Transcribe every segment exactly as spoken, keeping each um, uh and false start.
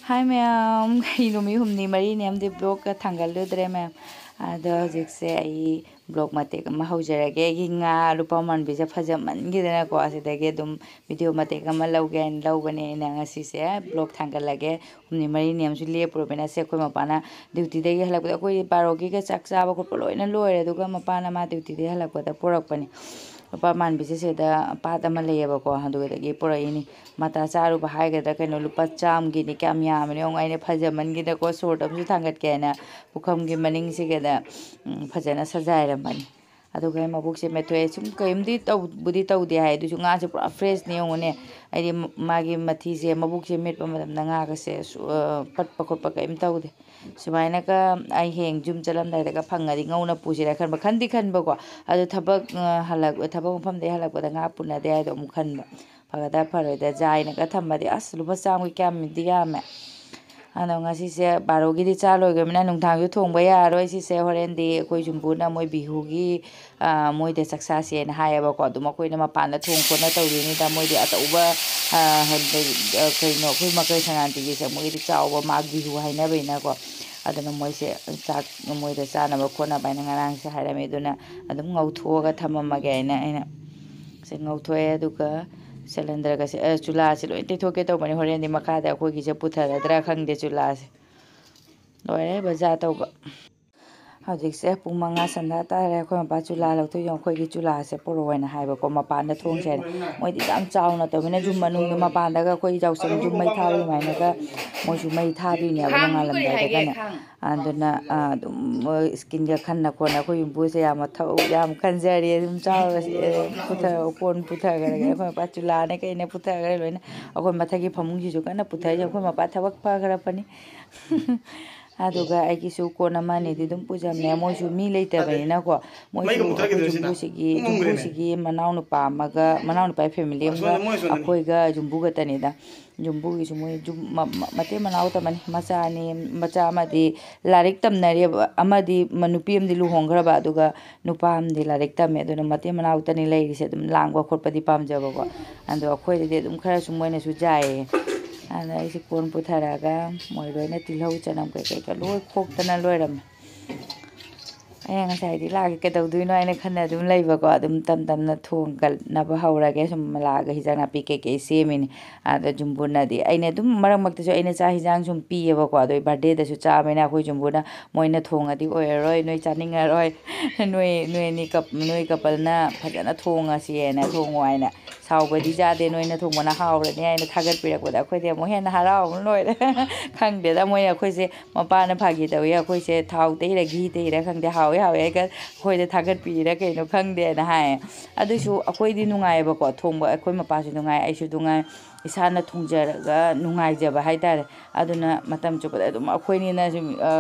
ꯍꯥꯏ ꯃꯌꯥꯝ, ꯑꯩ ꯅꯨꯃꯤꯠ ꯍꯨꯝꯅꯤ ꯃꯔꯤꯅꯤ ꯑꯃꯗꯤ ꯕ꯭ꯂꯣꯛꯀ ꯊꯥꯡꯒꯠꯂꯨꯗ꯭ꯔꯦ ꯃꯌꯥꯝ꯫ ꯑꯗꯣ ꯍꯧꯖꯤꯛꯁꯦ ꯑꯩ ꯕ꯭ꯂꯣꯛ ꯃꯇꯦꯛ ꯑꯃ ꯍꯧꯖꯔꯒꯦ꯫ ꯑꯩꯒꯤ ꯉꯥ ꯂꯨꯄꯥ ꯃꯥꯟꯕꯤꯁꯦ ꯐꯖꯃꯟꯈꯤꯗꯅꯀꯣ, ꯑꯁꯤꯗꯒꯤ ꯑꯗꯨꯝ ꯚꯤꯗꯤꯑꯣ ꯃꯇꯦꯛ ꯑꯃ ꯂꯧꯒꯦ ꯍꯥꯏꯅ ꯂꯧꯕꯅꯦ ꯑꯩꯅ ꯉꯁꯤꯁꯦ꯫ ꯕ꯭ꯂꯣꯛ ꯊꯥꯡꯒꯠꯂꯒꯦ꯫ ꯍꯨꯝꯅꯤ ꯃꯔꯤꯅꯤ ꯑꯃꯁꯨ ꯂꯦꯞꯄꯨꯔꯕꯅꯤꯅ ꯁꯦ ꯑꯩꯈꯣꯏ ꯃꯄꯥꯅ ꯗ꯭ꯌꯨꯇꯤꯗꯒꯤ ꯍꯜꯂꯛꯄꯗ, ꯑꯩꯈꯣꯏ ꯕꯥꯔꯣꯒꯤꯒ ꯆꯥꯛ ꯆꯥꯕ ꯈꯣꯠꯄ ꯂꯣꯏꯅ ꯂꯣꯏꯔꯦ꯫ ꯑꯗꯨꯒ ꯃꯄꯥꯅ ꯃꯥ ꯗ꯭ꯌꯨꯇꯤꯗꯒꯤ ꯍꯜꯂꯛꯄꯗ ꯄꯨꯔꯛꯄꯅꯤ꯫ ꯂꯨꯄꯥ ꯃꯥꯟꯕꯤꯁꯦ ꯁꯤꯗ ꯄꯥꯠ ꯑꯃ ꯂꯩꯌꯦꯕꯀꯣ, ꯑꯗꯨꯗꯒꯤ ꯄꯨꯔꯛꯏꯅꯤ꯫ ꯃꯇꯥ ꯆꯥꯔꯨꯕ ꯍꯥꯏꯒꯗ꯭ꯔꯥ ꯀꯩꯅꯣ, ꯂꯨꯄꯥ ꯆꯥꯝꯒꯤꯅꯤ, ꯀꯌꯥꯝ ꯌꯥꯝꯕꯅꯣ ꯌꯦꯡꯉꯣ꯫ ꯑꯩꯅ ꯐꯖꯃꯟꯈꯤꯗꯅꯀꯣ, ꯁꯣꯔꯠ ꯑꯃꯁꯨ ꯊꯥꯡꯒꯠꯀꯦ ꯍꯥꯏꯅ ꯄꯨꯈꯝꯒꯤ ꯃꯅꯤꯡꯁꯤꯒꯗ, ꯎꯝ, ꯐꯖꯅ ꯁꯖꯥꯏꯔꯝꯕꯅꯤ꯫ ꯑꯗꯨꯒ ꯑꯩ ꯃꯕꯨꯛꯁꯦ ꯃꯦꯠꯊꯣꯛꯑꯦ꯫ ꯁꯨꯝ ꯀꯔꯤꯝꯗꯤ ꯇꯧꯕꯨꯗꯤ ꯇꯧꯗꯦ ꯍꯥꯏ, ꯑꯗꯨꯁꯨ ꯉꯥꯁꯦ ꯄꯨꯔꯥ ꯐ꯭ꯔꯦꯁꯅꯦ ꯌꯦꯡꯉꯨꯅꯦ꯫ ꯍꯥꯏꯗꯤ ꯃꯥꯒꯤ ꯃꯊꯤꯁꯦ, ꯃꯕꯨꯛꯁꯦ ꯃꯦꯠꯄ ꯃꯇꯝꯗ ꯉꯥꯒꯁꯦ ꯁꯨ-, ꯑ, ꯄꯠꯄ ꯈꯣꯠꯄ ꯀꯔꯤꯝ ꯇꯧꯗꯦ꯫ ꯁꯨꯃꯥꯏꯅꯒ ꯑꯩ ꯍꯌꯦꯡ ꯌꯨꯝ ꯆꯠꯂꯝꯗꯥꯏꯗꯒ ꯐꯪꯉꯗꯤ ꯉꯧꯅ ꯄꯨꯁꯤꯔꯥ ꯈꯟꯕ, ꯈꯟꯗꯤ ꯈꯟꯕꯀꯣ꯫ ꯑꯗꯣ ꯊꯕꯛ, ꯑ, ꯍꯜꯂꯛ-, ꯊꯕꯛ ꯃꯐꯝꯗꯒꯤ ꯍꯜꯂꯛꯄꯗ ꯉꯥ ꯄꯨꯅꯗꯦ ꯍꯥꯏꯗꯣ ꯑꯃꯨꯛ ꯈꯟꯕ꯫ ꯐꯒꯗ꯭ꯔꯥ ꯐꯔꯣꯏꯗ꯭ꯔꯥ, ꯖꯥꯏꯅꯒ ꯊꯝꯃꯗꯤ ꯑꯁ ꯂꯨꯄꯥ ꯆꯥꯝꯃꯒꯤ ꯀꯌꯥꯝꯗꯤ ꯌꯥꯝꯃꯦ꯫ ꯑꯗꯣ ꯉꯁꯤꯁꯦ ꯕꯥꯔꯣꯒꯤꯗꯤ ꯆꯥ ꯂꯣꯏꯈ꯭ꯔꯕꯅꯤꯅ ꯅꯨꯡꯗꯥꯡꯁꯨ ꯊꯣꯡꯕ ꯌꯥꯔꯔꯣꯏ꯫ ꯁꯤꯁꯦ ꯍꯣꯔꯦꯟꯗꯤ ꯑꯩꯈꯣꯏ ꯌꯨꯝꯕꯨꯅ ꯃꯣꯏ ꯕꯤꯍꯨꯒꯤ, ꯑ, ꯃꯣꯏꯗ ꯆꯥꯛ ꯆꯥꯁꯦꯅ ꯍꯥꯏꯌꯦꯕꯀꯣ꯫ ꯑꯗꯨꯝ ꯑꯩꯈꯣꯏꯅ ꯃꯄꯥꯟꯗ ꯊꯣꯡ ꯈꯣꯠꯅ ꯇꯧꯗꯣꯏꯅꯤꯗ꯫ ꯃꯣꯏꯗꯤ ꯑꯆꯧꯕ, ꯑ, ꯍꯟꯗꯛ, ꯑ, ꯀꯩꯅꯣ, ꯑꯩꯈꯣꯏ ꯃꯀꯔ ꯁꯪꯀ꯭ꯔꯥꯟꯇꯤꯒꯤꯁꯦ ꯃꯣꯏꯒꯤꯗꯤ ꯆꯥꯎꯕ ꯃꯥꯒ ꯕꯤꯍꯨ ꯍꯥꯏꯅꯕꯅꯤꯅꯀꯣ꯫ ꯑꯗꯨꯅ ꯃꯣꯏꯁꯦ ꯆꯥꯛ ꯃꯣꯏꯗ ꯆꯥꯅꯕ ꯈꯣꯠꯅꯕ ꯍꯥꯏꯅ ꯉꯔꯥꯡꯁꯦ ꯍꯥꯏꯔꯝꯃꯤ꯫ ꯑꯗꯨꯅ ꯑꯗꯨꯝ ꯉꯧꯊꯣꯛꯑꯒ ꯊꯝꯃꯝꯃꯒꯦ ꯍꯥꯏꯅ ꯑꯩꯅ ꯁꯦ ꯉꯧꯊꯣꯛꯑꯦ꯫ ꯑꯗꯨꯒ ꯁꯤꯂꯤꯟꯗꯔꯒꯁꯦ, ꯑ, ꯆꯨꯂꯥꯁꯦ ꯂꯣꯏ ꯇꯩꯊꯣꯛꯀꯦ ꯇꯧꯕꯅꯤ꯫ ꯍꯣꯔꯦꯟꯗꯤ ꯃꯈꯥꯗ ꯑꯩꯈꯣꯏꯒꯤꯁꯦ ꯄꯨꯊꯔꯗ꯭ꯔꯥ ꯈꯪꯗꯦ ꯆꯨꯂꯥꯁꯦ꯫ ꯂꯣꯏꯔꯦ ꯕꯖꯥꯔ ꯇꯧꯕ꯫ ꯍꯧꯖꯤꯛꯁꯦ ꯄꯨꯡ ꯃꯉꯥ ꯁꯟꯗꯥ ꯇꯥꯔꯦ꯫ ꯑꯩꯈꯣꯏ ꯃꯄꯥ ꯆꯨꯂꯥ ꯂꯧꯊꯣꯛ ꯌꯦꯡꯉꯣ, ꯑꯩꯈꯣꯏꯒꯤ ꯆꯨꯂꯥꯁꯦ ꯄꯨꯔꯛꯑꯣꯅ ꯍꯥꯏꯕꯀꯣ, ꯃꯄꯥꯟꯗ ꯊꯣꯡꯁꯦ ꯍꯥꯏꯅ꯫ ꯃꯣꯏꯗꯤ ꯌꯥꯝ ꯆꯥꯎꯅ ꯇꯧꯕꯅꯤꯅ ꯌꯨꯝ ꯃꯅꯨꯡꯒꯤ ꯃꯄꯥꯟꯗꯒ ꯑꯩꯈꯣꯏ ꯌꯥꯎꯁꯪ ꯌꯨꯝ ꯃꯩ ꯊꯥꯕ ꯑꯗꯨꯃꯥꯏꯅꯒ ꯃꯣꯏꯁꯨ ꯃꯩ ꯊꯥꯗꯣꯏꯅꯦꯕ ꯅꯣꯡꯉꯥꯜꯂꯝꯗꯥꯏꯗꯒꯅꯦ꯫ ꯑꯗꯨꯅ, ꯑ, ꯑꯗꯨꯝ, ꯑ, ꯏꯁꯀꯤꯟꯒ ꯈꯟꯅ ꯈꯣꯠꯅ ꯑꯩꯈꯣꯏ ꯌꯨꯝꯕꯨꯁꯦ ꯌꯥꯝ ꯊꯕꯛ ꯌꯥꯝ ꯈꯟꯖꯔꯤ꯫ ꯑꯗꯨꯝ ꯆꯥꯎꯔꯁꯤ, ꯑ, ꯄꯨꯊꯔ-, ꯀꯣꯟ ꯄꯨꯊꯈ꯭ꯔꯒꯦ꯫ ꯑꯩꯈꯣꯏ ꯃꯄꯥ ꯆꯨꯂꯥꯅꯦ ꯀꯩꯅꯦ ꯄꯨꯊꯈ꯭ꯔꯦ ꯂꯣꯏꯅ꯫ ꯑꯩꯈꯣꯏ ꯃꯊꯛꯀꯤ ꯐꯃꯨꯡꯁꯤꯁꯨ ꯀꯟꯅ ꯄꯨꯊꯔꯤ꯫ ꯑꯩꯈꯣꯏ ꯃꯄꯥ ꯊꯕꯛ ꯐꯈ꯭ꯔꯕꯅꯤ꯫ ꯑꯗꯨꯒ ꯑꯩꯒꯤꯁꯨ ꯀꯣꯟ ꯑꯃ ꯑꯅꯤꯗꯤ ꯑꯗꯨꯝ ꯄꯨꯖꯕꯅꯦ꯫ ꯃꯣꯏꯁꯨ ꯃꯤ ꯂꯩꯇꯕꯅꯤꯅꯀꯣ꯫ ꯃꯣꯏꯁꯨ ꯑꯩꯈꯣꯏ ꯌꯨꯝꯕꯨꯁꯤꯒꯤ, ꯌꯨꯝꯕꯨꯁꯤꯒꯤ ꯃꯅꯥꯎꯅꯨꯄꯥ ꯑꯃꯒ, ꯃꯅꯥꯎꯅꯨꯄꯥ ꯐꯦꯃꯤꯂꯤ ꯑꯃꯒ ꯑꯩꯈꯣꯏꯒ ꯌꯨꯝꯕꯨ ꯈꯛꯇꯅꯤꯗ꯫ ꯌꯨꯝꯕꯨꯒꯤꯁꯨ ꯃꯣꯏ ꯌꯨꯝ ꯃ-, ꯃ-, ꯃꯇꯩ ꯃꯅꯥꯎ ꯇꯝꯃꯅꯤ꯫ ꯃꯆꯥ ꯑꯅꯤ, ꯃꯆꯥ ꯑꯃꯗꯤ ꯂꯥꯏꯔꯤꯛ ꯇꯝꯅꯔꯤꯕ, ꯑꯃꯗꯤ ꯃ-, ꯅꯨꯄꯤ ꯑꯃꯗꯤ ꯂꯨꯍꯣꯡꯈ꯭ꯔꯕ, ꯑꯗꯨꯒ ꯅꯨꯄꯥ ꯑꯃꯗꯤ ꯂꯥꯏꯔꯤꯛ ꯇꯝꯃꯦ꯫ ꯑꯗꯨꯅ ꯃꯇꯩ ꯃꯅꯥꯎꯇꯅꯤ ꯂꯩꯔꯤꯁꯦ꯫ ꯑꯗꯨꯝ ꯂꯥꯡꯕ ꯈꯣꯠꯄꯗꯤ ꯄꯥꯝꯖꯕꯀꯣ꯫ ꯑꯗꯣ ꯑꯩꯈꯣꯏꯗꯗꯤ ꯑꯗꯨꯝ ꯈꯔꯁꯨ ꯃꯣꯏꯅꯁꯨ ꯌꯥꯏꯌꯦ꯫ ꯑꯗ ꯑꯩꯁꯦ ꯀꯣꯟ ꯄꯨꯊꯔꯛꯑꯒ ꯃꯣꯏ ꯂꯣꯏꯅ ꯇꯤꯜꯍꯧ ꯆꯅꯝ ꯀꯩꯀꯩꯒ ꯂꯣꯏ ꯈꯣꯛꯇꯅ ꯂꯣꯏꯔꯝꯃꯦ꯫ ꯑꯩꯅ ꯉꯁꯥꯏꯗꯤ ꯂꯥꯛꯑꯒ ꯀꯩꯗꯧꯗꯣꯏꯅꯣ ꯍꯥꯏꯅ ꯈꯟꯅ ꯑꯗꯨꯝ ꯂꯩꯕꯀꯣ꯫ ꯑꯗꯨꯝ ꯇꯝ ꯇꯝꯅ ꯊꯣꯡꯒꯠꯅꯕ ꯍꯧꯔꯒꯦ꯫ ꯁꯨꯝ ꯂꯥꯛꯑꯒ ꯍꯤꯟꯖꯥꯡ ꯅꯥꯄꯤ ꯀꯩꯀꯩ ꯁꯦꯝꯃꯤꯅꯤ꯫ ꯑꯗ ꯖꯨꯝꯕꯨꯅꯗꯤ, ꯑꯩꯅ ꯑꯗꯨꯝ ꯃꯔꯛ ꯃꯔꯛꯇꯁꯨ ꯑꯩꯅ ꯆꯥꯛ ꯍꯤꯟꯖꯥꯡ ꯁꯨꯝ ꯄꯤꯌꯦꯕꯀꯣ꯫ ꯑꯗꯣ ꯑꯩ ꯕꯥꯔꯗꯦꯗꯁꯨ ꯆꯥꯕꯅꯤꯅ ꯑꯩꯈꯣꯏ ꯖꯨꯝꯕꯨꯅ ꯃꯣꯏꯅ ꯊꯣꯡꯉꯗꯤ ꯑꯣꯏꯔꯔꯣꯏ, ꯅꯣꯏ ꯆꯥꯅꯤꯡꯉꯔꯣꯏ, ꯅꯣꯏ, ꯅꯣꯏ ꯑꯅꯤ ꯀꯞ-, ꯅꯣꯏ ꯀꯄꯜꯅ ꯐꯖꯅ ꯊꯣꯡꯉꯁꯤꯅ, ꯊꯣꯡꯉꯣ ꯍꯥꯏꯅ, ꯁꯥꯎꯕꯗꯤ ꯌꯥꯗꯦ, ꯅꯣꯏꯅ ꯊꯣꯡꯕꯅ ꯍꯥꯎꯔꯅꯤ ꯍꯥꯏꯅ ꯊꯥꯒꯠꯄꯤꯔꯛꯄꯗ ꯑꯩꯈꯣꯏꯗꯤ ꯑꯃꯨꯛ ꯍꯦꯟꯅ ꯍꯔꯥꯎꯕꯅ ꯂꯣꯏꯔꯦ꯫ ꯈꯪꯗꯦꯗ, ꯃꯣꯏꯅ ꯑꯩꯈꯣꯏꯁꯦ, ꯃꯄꯥꯅ ꯐꯥꯒꯤ ꯇꯧꯏ, ꯑꯩꯈꯣꯏꯁꯦ ꯊꯥꯎ ꯇꯩꯔ ꯘꯤ ꯇꯩꯔ ꯈꯪꯗꯦ, ꯍꯥꯎꯋꯦ ꯍꯥꯎꯋꯦ ꯍꯥꯏꯒ ꯑꯩꯈꯣꯏꯗ ꯊꯥꯒꯠꯄꯤꯔ ꯀꯩꯅꯣ ꯈꯪꯗꯦꯅ ꯍꯥꯏ꯫ ꯑꯗꯨꯏꯁꯨ ꯑꯩꯈꯣꯏꯗꯤ ꯅꯨꯡꯉꯥꯏꯌꯦꯕꯀꯣ, ꯊꯣꯡꯕ ꯑꯩꯈꯣꯏ ꯃꯄꯥꯁꯨ ꯅꯨꯡꯉꯥꯏ, ꯑꯩꯁꯨ ꯅꯨꯡꯉꯥꯏ, ꯏꯁꯥꯅ ꯊꯣꯡꯖꯔꯒ ꯅꯨꯡꯉꯥꯏꯖꯕ ꯍꯥꯏꯇꯥꯔꯦ꯫ ꯑꯗꯨꯅ ꯃꯇꯝ ꯆꯨꯞꯄꯗ ꯑꯗꯨꯝ ꯑꯩꯈꯣꯏꯅꯤꯅ ꯁꯨꯝ, ꯑ,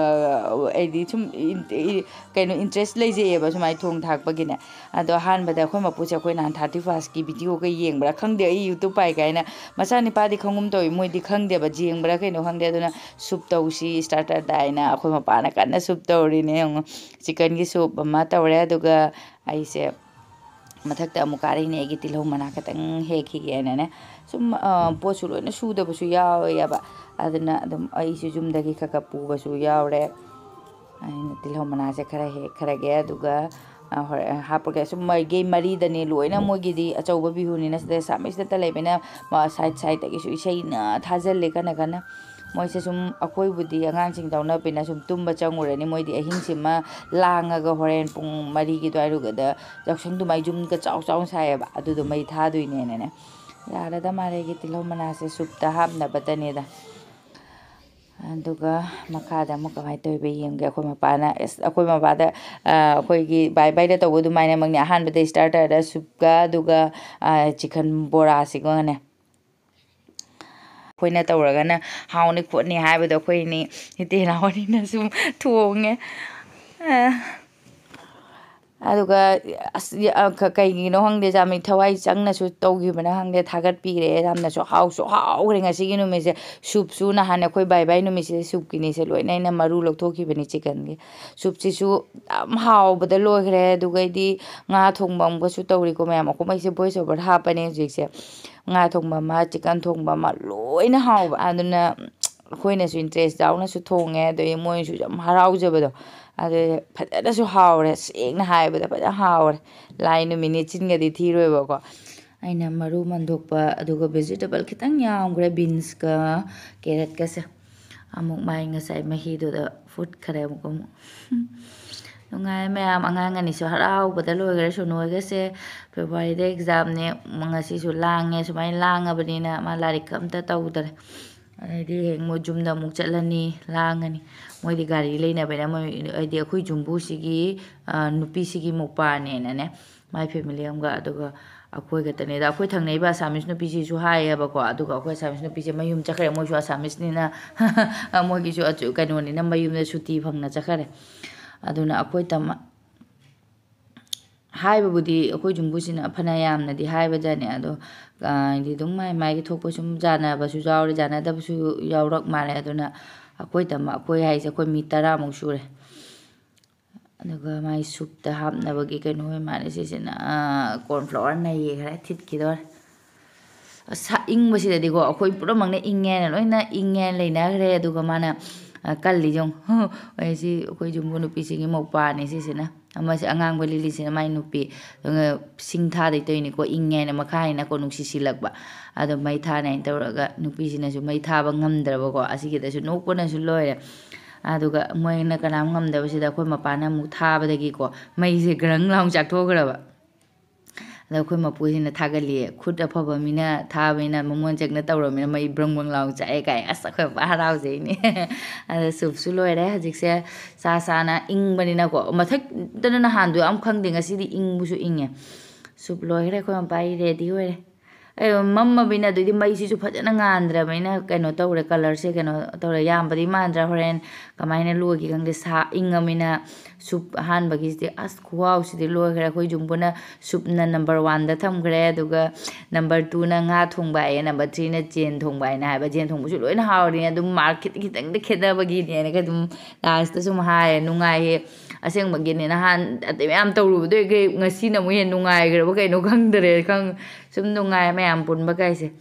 ꯑꯩꯗꯤ ꯁꯨꯝ ꯏꯟ-, ꯏ-, ꯀꯩꯅꯣ, ꯏꯟꯇꯔꯦꯁ ꯂꯩꯖꯩꯌꯦꯕ ꯁꯨꯃꯥꯏꯅ ꯊꯣꯡ ꯊꯥꯛꯄꯒꯤꯅꯦ꯫ ꯑꯗꯣ ꯑꯍꯥꯟꯕꯗ ꯑꯩꯈꯣꯏ ꯃꯄꯨꯁꯦ ꯑꯩꯈꯣꯏ ꯅꯍꯥꯟ ꯊꯥꯔꯇꯤ ꯐꯥꯔꯁꯀꯤ ꯚꯤꯗꯤꯑꯣꯒ ꯌꯦꯡꯕ꯭ꯔꯥ ꯈꯪꯗꯦ, ꯑꯩ ꯌꯨꯇ꯭ꯌꯨꯕ ꯄꯥꯏ ꯀꯥꯏꯅ꯫ ꯃꯆꯥꯅꯤꯄꯥꯗꯤ ꯈꯪꯒꯨꯝ ꯇꯧꯏ, ꯃꯣꯏꯗꯤ ꯈꯪꯗꯦꯕ, ꯌꯦꯡꯕ꯭ꯔꯥ ꯀꯩꯅꯣ ꯈꯪꯗꯦ꯫ ꯑꯗꯨꯅ ꯁꯨꯞ ꯇꯧꯁꯤ, ꯁ꯭ꯇꯥꯔꯇꯔꯗ ꯍꯥꯏꯅ ꯑꯩꯈꯣꯏ ꯃꯄꯥꯅ ꯀꯟꯅ ꯁꯨꯞ ꯇꯧꯔꯤꯅꯦ꯫ ꯌꯦꯡꯉꯣ, ꯆꯤꯛꯀꯟꯒꯤ ꯁꯨꯞ ꯑꯃ ꯇꯧꯔꯦ, ꯑꯗꯨꯒ ꯑꯩꯁꯦ ꯃꯊꯛꯇ ꯑꯃꯨꯛ ꯀꯥꯔꯛꯏꯅꯦ, ꯑꯩꯒꯤ ꯇꯤꯜꯍꯧ ꯃꯅꯥ ꯈꯛꯇꯪ ꯍꯦꯛꯈꯤꯒꯦꯅꯅꯦ꯫ ꯁꯨꯝ, ꯑ, ꯄꯣꯠꯁꯨ ꯂꯣꯏꯅ ꯁꯨꯗꯕꯁꯨ ꯌꯥꯎꯋꯦꯕ, ꯑꯗꯨꯅ ꯑꯗꯨꯝ ꯑꯩꯁꯨ ꯌꯨꯝꯗꯒꯤ ꯈꯔ ꯈꯔ ꯄꯨꯕꯁꯨ ꯌꯥꯎꯔꯦ꯫ ꯑꯩꯅ ꯇꯤꯜꯍꯧ ꯃꯅꯥꯁꯦ ꯈꯔ ꯍꯦꯛꯈ꯭ꯔꯒꯦ, ꯑꯗꯨꯒ, ꯑ, ꯍꯣꯔꯦꯟ ꯍꯥꯞꯄꯒꯦ꯫ ꯁꯨꯝ ꯃꯣꯏꯒꯤ ꯃꯔꯤꯗꯅꯦ ꯂꯣꯏꯅ, ꯃꯣꯏꯒꯤꯗꯤ ꯑꯆꯧꯕ ꯕꯤꯍꯨꯅꯤꯅ ꯁꯤꯗ ꯁꯥꯃꯩꯁꯤꯗꯇ ꯂꯩꯕꯅꯤꯅ, ꯃ-, ꯁꯥꯏꯠ ꯁꯥꯏꯠꯇꯒꯤꯁꯨ ꯏꯁꯩꯅ ꯊꯥꯖꯤꯜꯂꯦ ꯀꯟꯅ ꯀꯟꯅ꯫ ꯃꯣꯏꯁꯦ ꯁꯨꯝ ꯑꯩꯈꯣꯏꯕꯨꯗꯤ ꯑꯉꯥꯡꯁꯤꯡꯗꯧꯅ ꯄꯤꯅ ꯁꯨꯝ ꯇꯨꯝꯕ ꯆꯪꯉꯨꯔꯅꯤ, ꯃꯣꯏꯗꯤ ꯑꯍꯤꯡꯁꯤꯃ ꯂꯥꯡꯉꯒ ꯍꯣꯔꯦꯟ ꯄꯨꯡ ꯃꯔꯤꯒꯤ ꯑꯗꯨꯋꯥꯏꯗꯨꯒꯗ ꯌꯥꯎꯁꯪ ꯑꯗꯨꯃꯥꯏ ꯌꯨꯝꯒ ꯆꯥꯎ ꯆꯥꯎꯅ ꯁꯥꯏꯌꯦꯕ, ꯑꯗꯨꯗꯣ ꯃꯩ ꯊꯥꯗꯣꯏꯅꯦꯅꯅꯦ꯫ ꯌꯥꯔꯦꯗ ꯃꯥꯜꯂꯦ, ꯑꯩꯒꯤ ꯇꯤꯜꯍꯧ ꯃꯅꯥꯁꯦ ꯁꯨꯞꯇ ꯍꯥꯞꯅꯕꯇꯅꯦꯗ꯫ ꯑꯗꯨꯒ ꯃꯈꯥꯗ ꯑꯃꯨꯛ ꯀꯃꯥꯏꯅ ꯇꯧꯔꯤꯕ ꯌꯦꯡꯒꯦ꯫ ꯑꯩꯈꯣꯏ ꯃꯄꯥꯅ, ꯑꯁ, ꯑꯩꯈꯣꯏ ꯃꯄꯥꯗ, ꯑ, ꯑꯩꯈꯣꯏꯒꯤ ꯕꯥꯏ ꯕꯥꯏꯗ ꯇꯧꯕ ꯑꯗꯨꯃꯥꯏꯅꯃꯛꯅꯦ꯫ ꯑꯍꯥꯟꯕꯗ ꯁ꯭ꯇꯥꯔꯇꯔꯗ ꯁꯨꯞꯀ, ꯑꯗꯨꯒ, ꯑ, ꯆꯤꯛꯀꯟ ꯕꯣꯔꯥꯁꯤꯒꯅꯦ꯫ ꯑꯩꯈꯣꯏꯅ ꯇꯧꯔꯒꯅ ꯍꯥꯎꯅꯤ ꯈꯣꯠꯅꯤ ꯍꯥꯏꯕꯗꯣ ꯑꯩꯈꯣꯏꯅꯤ ꯏꯇꯦ ꯅꯥꯎꯅꯤꯅ ꯁꯨꯝ ꯊꯣꯡꯉꯦ꯫ ꯑ, ꯑꯗꯨꯒ ꯑꯁ, ꯀꯩꯒꯤꯅꯣ ꯈꯪꯗꯦ, ꯖꯥꯃꯤ ꯊꯋꯥꯏ ꯆꯪꯅꯁꯨ ꯇꯧꯈꯤꯕꯅ ꯈꯪꯗꯦ, ꯊꯥꯒꯠꯄꯤꯔꯦ꯫ ꯌꯥꯝꯅꯁꯨ ꯍꯥꯎꯁꯨ ꯍꯥꯎꯈ꯭ꯔꯦ ꯉꯁꯤꯒꯤ ꯅꯨꯃꯤꯠꯁꯦ꯫ ꯁꯨꯞꯁꯨ ꯅꯍꯥꯟ ꯑꯩꯈꯣꯏ ꯕꯥꯏ ꯕꯥꯏ ꯅꯨꯃꯤꯠꯁꯤꯗ ꯁꯨꯞꯀꯤꯅꯤꯁꯦ ꯂꯣꯏꯅ ꯑꯩꯅ ꯃꯔꯨ ꯂꯧꯊꯣꯛꯈꯤꯕꯅꯤ ꯆꯤꯛꯀꯟꯒꯤ꯫ ꯁꯨꯞꯁꯤꯁꯨ ꯌꯥꯝ ꯍꯥꯎꯕꯗ ꯂꯣꯏꯈ꯭ꯔꯦ꯫ ꯑꯗꯨꯒꯩꯗꯤ ꯉꯥ ꯊꯣꯡꯕ ꯑꯃꯒꯁꯨ ꯇꯧꯔꯤꯀꯣ ꯃꯌꯥꯝ꯫ ꯑꯩꯈꯣꯏ ꯃꯩꯁꯦ ꯚꯣꯏꯁ ꯑꯣꯚꯔ ꯍꯥꯞꯄꯅꯦ ꯍꯧꯖꯤꯛꯁꯦ꯫ ꯉꯥ ꯊꯣꯡꯕ ꯑꯃ, ꯆꯤꯛꯀꯟ ꯊꯣꯡꯕ ꯑꯃ, ꯂꯣꯏꯅ ꯍꯥꯎꯕ꯫ ꯑꯗꯨꯅ ꯑꯩꯈꯣꯏꯅꯁꯨ ꯏꯟꯇꯔꯦꯁ ꯌꯥꯎꯅꯁꯨ ꯊꯣꯡꯉꯦ, ꯑꯗꯨꯗꯒꯤ ꯃꯣꯏꯅꯁꯨ ꯌꯥꯝ ꯍꯔꯥꯎꯖꯕꯗꯣ꯫ ꯑꯗꯨ ꯐꯖꯅꯁꯨ ꯍꯥꯎꯔꯦ, ꯁꯦꯡꯅ ꯍꯥꯏꯕꯗ ꯐꯖꯅ ꯍꯥꯎꯔꯦ꯫ ꯂꯥꯏ ꯅꯨꯃꯤꯠꯅꯤ, ꯆꯤꯟꯒꯗꯤ ꯊꯤꯔꯣꯏꯕꯀꯣ꯫ ꯑꯩꯅ ꯃꯔꯨ ꯃꯟꯗꯣꯛꯄ, ꯑꯗꯨꯒ ꯚꯦꯖꯤꯇꯦꯕꯜ ꯈꯤꯇꯪ ꯌꯥꯝꯈ꯭ꯔꯦ, ꯕꯤꯟꯁꯀ ꯀꯦꯔꯠꯀꯁꯦ꯫ ꯑꯃꯨꯛ ꯃꯥꯏ ꯉꯁꯥꯏ ꯃꯍꯤꯗꯨꯗ ꯐꯨꯠꯈꯔꯦ ꯑꯃꯨꯛ ꯑꯃꯨꯛ꯫ ꯅꯨꯡꯉꯥꯏ ꯃꯌꯥꯝ, ꯑꯉꯥꯡ ꯑꯅꯤꯁꯨ ꯍꯔꯥꯎꯕꯗ ꯂꯣꯏꯈ꯭ꯔꯦ꯫ ꯁꯨꯅꯣꯏꯒꯁꯦ ꯐꯦꯕ꯭ꯔꯨꯋꯥꯔꯤꯗ ꯑꯦꯛꯖꯥꯝꯅꯦ, ꯉꯁꯤꯁꯨ ꯂꯥꯡꯉꯦ꯫ ꯁꯨꯃꯥꯏꯅ ꯂꯥꯡꯉꯕꯅꯤꯅ ꯃꯥ ꯂꯥꯏꯔꯤꯛꯀ ꯑꯝꯇ ꯇꯧꯗꯔꯦ꯫ ꯑꯗꯩꯗꯤ ꯍꯌꯦꯡ ꯃꯣꯏ ꯌꯨꯝꯗ ꯑꯃꯨꯛ ꯆꯠꯂꯅꯤ, ꯂꯥꯡꯉꯅꯤ꯫ ꯃꯣꯏꯗꯤ ꯒꯥꯔꯤ ꯂꯩꯅꯕꯅꯤꯅ, ꯃꯣꯏ ꯍꯥꯏꯗꯤ ꯑꯩꯈꯣꯏ ꯌꯨꯝꯕꯨꯁꯤꯒꯤ, ꯑ, ꯅꯨꯄꯤꯁꯤꯒꯤ ꯃꯧꯄꯥꯅꯦꯅꯅꯦ, ꯃꯥꯏ ꯐꯦꯃꯤꯂꯤ ꯑꯃꯒ, ꯑꯗꯨꯒ ꯑꯩꯈꯣꯏ ꯈꯛꯇꯅꯦ꯫ ꯑꯗ ꯑꯩꯈꯣꯏ ꯊꯪꯅꯩꯕ ꯑꯁꯥꯃꯤꯁ ꯅꯨꯄꯤꯁꯤꯁꯨ ꯍꯥꯏꯌꯦꯕꯀꯣ, ꯑꯗꯨꯒ ꯑꯩꯈꯣꯏ ꯑꯁꯥꯃꯤꯁ ꯅꯨꯄꯤꯁꯦ ꯃꯌꯨꯝ ꯆꯠꯈ꯭ꯔꯦ, ꯃꯣꯏꯁꯨ ꯑꯁꯥꯃꯤꯁꯅꯤꯅ꯫ ꯃꯣꯏꯒꯤꯁꯨ ꯑꯆꯨ-, ꯀꯩꯅꯣꯅꯤꯅ ꯃꯌꯨꯝꯗ ꯁꯨꯇꯤ ꯐꯪꯅ ꯆꯠꯈ꯭ꯔꯦ꯫ ꯑꯗꯨꯅ ꯑꯩꯈꯣꯏ ꯇꯝ-, ꯍꯥꯏꯕꯕꯨꯗꯤ ꯑꯩꯈꯣꯏ ꯌꯨꯝꯕꯨꯁꯤꯅ ꯐꯅ ꯌꯥꯝꯅꯗꯤ ꯍꯥꯏꯕꯖꯥꯠꯅꯤ, ꯑꯗꯣ, ꯑ, ꯍꯥꯏꯗꯤ ꯑꯗꯨꯝ ꯃꯥꯏ ꯃꯥꯏꯒꯤ ꯊꯣꯛꯄ ꯁꯨꯝ ꯌꯥꯅꯕꯁꯨ ꯌꯥꯎꯔꯦ, ꯌꯥꯅꯗꯕꯁꯨ ꯌꯥꯎꯔꯛ ꯃꯥꯜꯂꯦ꯫ ꯑꯗꯨꯅ ꯑꯩꯈꯣꯏ ꯇꯝ-, ꯑꯩꯈꯣꯏ ꯍꯥꯏꯁꯦ ꯑꯩꯈꯣꯏ ꯃꯤ ꯇꯔꯥꯃꯨꯛ ꯁꯨꯔꯦ꯫ ꯑꯗꯨꯒ ꯃꯥꯏ ꯁꯨꯞꯇ ꯍꯥꯞꯅꯕꯒꯤ ꯀꯩꯅꯣ ꯑꯣꯏ ꯃꯥꯜꯂꯦ ꯁꯤꯁꯤꯅ, ꯑ, corn flour ꯅꯩꯌꯦ, ꯈꯔ ꯊꯤꯠꯈꯤꯗꯧꯔꯦ꯫ ꯑꯁ, ꯏꯪꯕꯁꯤꯗꯗꯤꯀꯣ ꯑꯩꯈꯣꯏ ꯄꯨꯝꯅꯃꯛꯅ ꯏꯪꯉꯦꯅ, ꯂꯣꯏꯅ ꯏꯪꯉꯦꯅ ꯂꯩꯅꯈ꯭ꯔꯦ꯫ ꯑꯗꯨꯒ ꯃꯥꯅ, ꯑ, ꯀꯜꯂꯤ ꯌꯦꯡꯉꯨ꯫ ꯑꯩ ꯁꯤ ꯑꯩꯈꯣꯏ ꯌꯨꯝꯕꯨ ꯅꯨꯄꯤꯁꯤꯒꯤ ꯃꯧꯄꯥꯅꯦ ꯁꯤꯁꯤꯅ꯫ ꯑꯃꯁꯤ ꯑꯉꯥꯡꯕ ꯂꯤꯂꯤꯁꯤꯅ ꯃꯥꯏ ꯅꯨꯄꯤ꯫ ꯑꯗꯨꯒ ꯁꯤꯡ ꯊꯥꯗꯣꯏ ꯇꯧꯔꯤꯅꯤꯀꯣ, ꯏꯪꯉꯦꯅ ꯃꯈꯥ ꯍꯥꯏꯅꯀꯣ ꯅꯨꯡꯁꯤꯠ ꯁꯤꯜꯂꯛꯄ꯫ ꯑꯗꯣ ꯃꯩ ꯊꯥꯅꯤ ꯍꯥꯏꯅ ꯇꯧꯔꯒ ꯅꯨꯄꯤꯁꯤꯅꯁꯨ ꯃꯩ ꯊꯥꯕ ꯉꯝꯗ꯭ꯔꯕꯀꯣ꯫ ꯑꯁꯤꯒꯤꯗꯁꯨ ꯅꯣꯛꯄꯅꯁꯨ ꯂꯣꯏꯔꯦ꯫ ꯑꯗꯨꯒ ꯃꯣꯏꯅ ꯀꯅꯥꯝ ꯉꯝꯗꯕꯁꯤꯗ ꯑꯩꯈꯣꯏ ꯃꯄꯥꯅ ꯑꯃꯨꯛ ꯊꯥꯕꯗꯒꯤꯀꯣ ꯃꯩꯁꯦ ꯒ꯭ꯔꯪ ꯂꯥꯎ ꯆꯥꯛꯊꯣꯛꯈ꯭ꯔꯕ꯫ ꯑꯗꯣ ꯑꯩꯈꯣꯏ ꯃꯄꯨꯁꯤꯅ ꯊꯥꯒꯠꯂꯤꯌꯦ, "ꯈꯨꯠ ꯑꯐꯕ ꯃꯤꯅ ꯊꯥꯕꯅꯤꯅ, ꯃꯃꯣꯟ ꯆꯪꯅ ꯇꯧꯔꯕꯅꯤꯅ ꯃꯩ ꯕ꯭ꯔꯪ ꯕ꯭ꯔꯪ ꯂꯥꯎ ꯆꯥꯛꯑꯦ" ꯀꯥꯏ꯫ ꯑꯁ, ꯑꯩꯈꯣꯏ ꯄꯨꯔꯥ ꯍꯔꯥꯎꯖꯩꯅꯦ꯫ ꯑꯗꯣ ꯁꯨꯞꯁꯨ ꯂꯣꯏꯔꯦ ꯍꯧꯖꯤꯛꯁꯦ꯫ ꯆꯥ ꯆꯥꯅ ꯏꯪꯕꯅꯤꯅꯀꯣ, ꯃꯊꯛꯇꯅ ꯅꯍꯥꯟꯗꯣ ꯌꯥꯝ ꯈꯪꯗꯦ, ꯉꯁꯤꯗꯤ ꯏꯪꯕꯁꯨ ꯏꯪꯉꯦ꯫ ꯁꯨꯞ ꯂꯣꯏꯈ꯭ꯔꯦ, ꯑꯩꯈꯣꯏ ꯃꯄꯥꯒꯤ ꯔꯦꯗꯤ ꯑꯣꯏꯔꯦ꯫ ꯑꯩ ꯃꯝꯃꯕꯅꯤꯅ, ꯑꯗꯨꯗꯤ ꯃꯩꯁꯤꯁꯨ ꯐꯖꯅ ꯉꯥꯟꯗ꯭ꯔꯕꯅꯤꯅ ꯀꯩꯅꯣ ꯇꯧꯔꯦ, ꯀꯂꯔꯁꯦ ꯀꯩꯅꯣ ꯇꯧꯔꯦ, ꯌꯥꯝꯕꯗꯤ ꯃꯥꯟꯗ꯭ꯔꯥ? ꯍꯣꯔꯦꯟ ꯀꯃꯥꯏꯅ ꯂꯣꯏꯒꯦ ꯈꯪꯗꯦ꯫ ꯁꯥ ꯏꯪꯉꯃꯤꯅ ꯁꯨꯞ ꯑꯍꯥꯟꯕꯒꯤꯁꯤꯗꯤ ꯑꯁ ꯈꯨꯍꯥꯎꯁꯤꯗꯤ ꯂꯣꯏꯈ꯭ꯔꯦ꯫ ꯑꯩꯈꯣꯏ ꯌꯨꯝꯕꯨꯅ ꯁꯨꯞꯅ ꯅꯝꯕꯔ ꯋꯥꯟꯗ ꯊꯝꯈ꯭ꯔꯦ, ꯑꯗꯨꯒ ꯅꯝꯕꯔ ꯇꯨꯅ ꯉꯥ ꯊꯣꯡꯕ ꯍꯥꯏꯌꯦ, ꯅꯝꯕꯔ ꯊ꯭ꯔꯤꯅ ꯖꯦꯟ ꯊꯣꯡꯕ ꯍꯥꯏꯅ ꯍꯥꯏꯕ꯫ ꯖꯦꯟ ꯊꯣꯡꯕꯁꯨ ꯂꯣꯏꯅ ꯍꯥꯎꯔꯤꯅꯦ, ꯑꯗꯨꯝ ꯃꯥꯔꯛꯀꯦꯠ ꯈꯤꯇꯪꯗ ꯈꯦꯠꯅꯕꯒꯤꯅꯦꯅꯒ ꯑꯗꯨꯝ ꯂꯥꯁꯇ ꯁꯨꯝ ꯍꯥꯏꯌꯦ꯫ ꯅꯨꯡꯉꯥꯏꯌꯦ ꯑꯁꯦꯡꯕꯒꯤꯅꯦ, ꯅꯍꯥꯟ ꯑꯇꯩ ꯃꯌꯥꯝ ꯇꯧꯔꯨꯕꯗꯒꯤ ꯉꯁꯤꯅ ꯑꯃꯨꯛ ꯍꯦꯟꯅ ꯅꯨꯡꯉꯥꯏꯈ꯭ꯔꯕ ꯀꯩꯅꯣ ꯈꯪꯗꯔꯦ꯫ ꯈꯪ-, ꯁꯨꯝ ꯅꯨꯡꯉꯥꯏ ꯃꯌꯥꯝ ꯄꯨꯟꯕ ꯀꯥꯏꯁꯦ꯫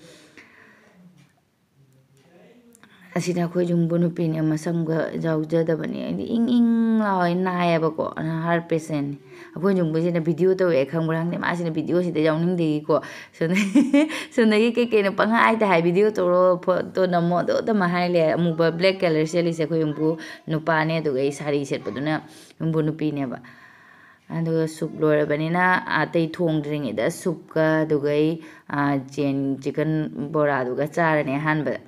ꯑꯁꯤꯗ ꯑꯩꯈꯣꯏ ꯌꯨꯝꯕꯨ ꯅꯨꯄꯤꯅꯦ, ꯃꯁꯝꯒ ꯌꯥꯎꯖꯗꯕꯅꯦ꯫ ꯑꯩꯗꯤ ꯏꯪ ꯏꯪ ꯂꯥꯎꯋꯦ, ꯅꯥꯏꯌꯦꯕꯀꯣ, ꯍꯥꯔꯠ ꯄꯦꯁꯦꯟꯅꯤ꯫ ꯑꯩꯈꯣꯏ ꯌꯨꯝꯕꯨꯁꯤꯅ ꯚꯤꯗꯤꯑꯣ ꯇꯧꯋꯦ ꯈꯪꯕ꯭ꯔꯥ ꯈꯪꯗꯦ, ꯃꯥꯁꯤꯅ ꯚꯤꯗꯤꯑꯣꯁꯤꯗ ꯌꯥꯎꯅꯤꯡꯗꯦꯒꯤꯀꯣ꯫ ꯁꯣꯝꯗꯒꯤ, ꯁꯣꯝꯗꯒꯤ ꯀꯩ ꯀꯩꯅꯣ ꯄꯪꯍꯥꯏꯗ ꯍꯥꯏ, "ꯚꯤꯗꯤꯑꯣ ꯇꯧꯔꯣ, ꯐꯣꯇꯣ ꯅꯝꯃꯣ", ꯑꯗꯨ ꯑꯗꯨꯝ ꯍꯥꯏ ꯂꯩ꯫ ꯑꯃꯨꯕ ꯕ꯭ꯂꯦꯛ ꯀꯂꯔ ꯁꯦꯠꯂꯤꯁꯦ ꯑꯩꯈꯣꯏ ꯌꯨꯝꯕꯨ ꯅꯨꯄꯥꯅꯦ, ꯑꯗꯨꯒ ꯑꯩ ꯁꯥꯔꯤ ꯁꯦꯠꯄꯗꯨꯅ ꯌꯨꯝꯕꯨ ꯅꯨꯄꯤꯅꯦꯕ꯫ ꯑꯗꯨꯒ ꯁꯨꯞ ꯂꯣꯏꯔꯕꯅꯤꯅ ꯑꯇꯩ ꯊꯣꯡꯗ꯭ꯔꯤꯉꯩꯗ ꯁꯨꯞꯀ ꯑꯗꯨꯒ ꯑꯩ, ꯑ, ꯖꯦꯟ ꯆꯤꯛꯀꯟ ꯕꯣꯔꯥꯗꯨꯒ ꯆꯥꯔꯅꯤ ꯑꯍꯥꯟꯕꯗ꯫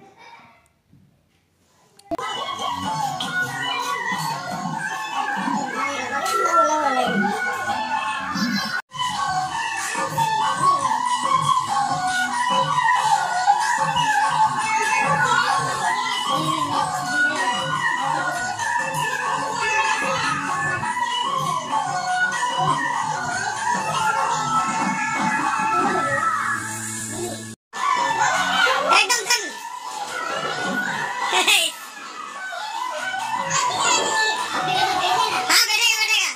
एकदम कम। हाँ, बैठेगा, बैठेगा।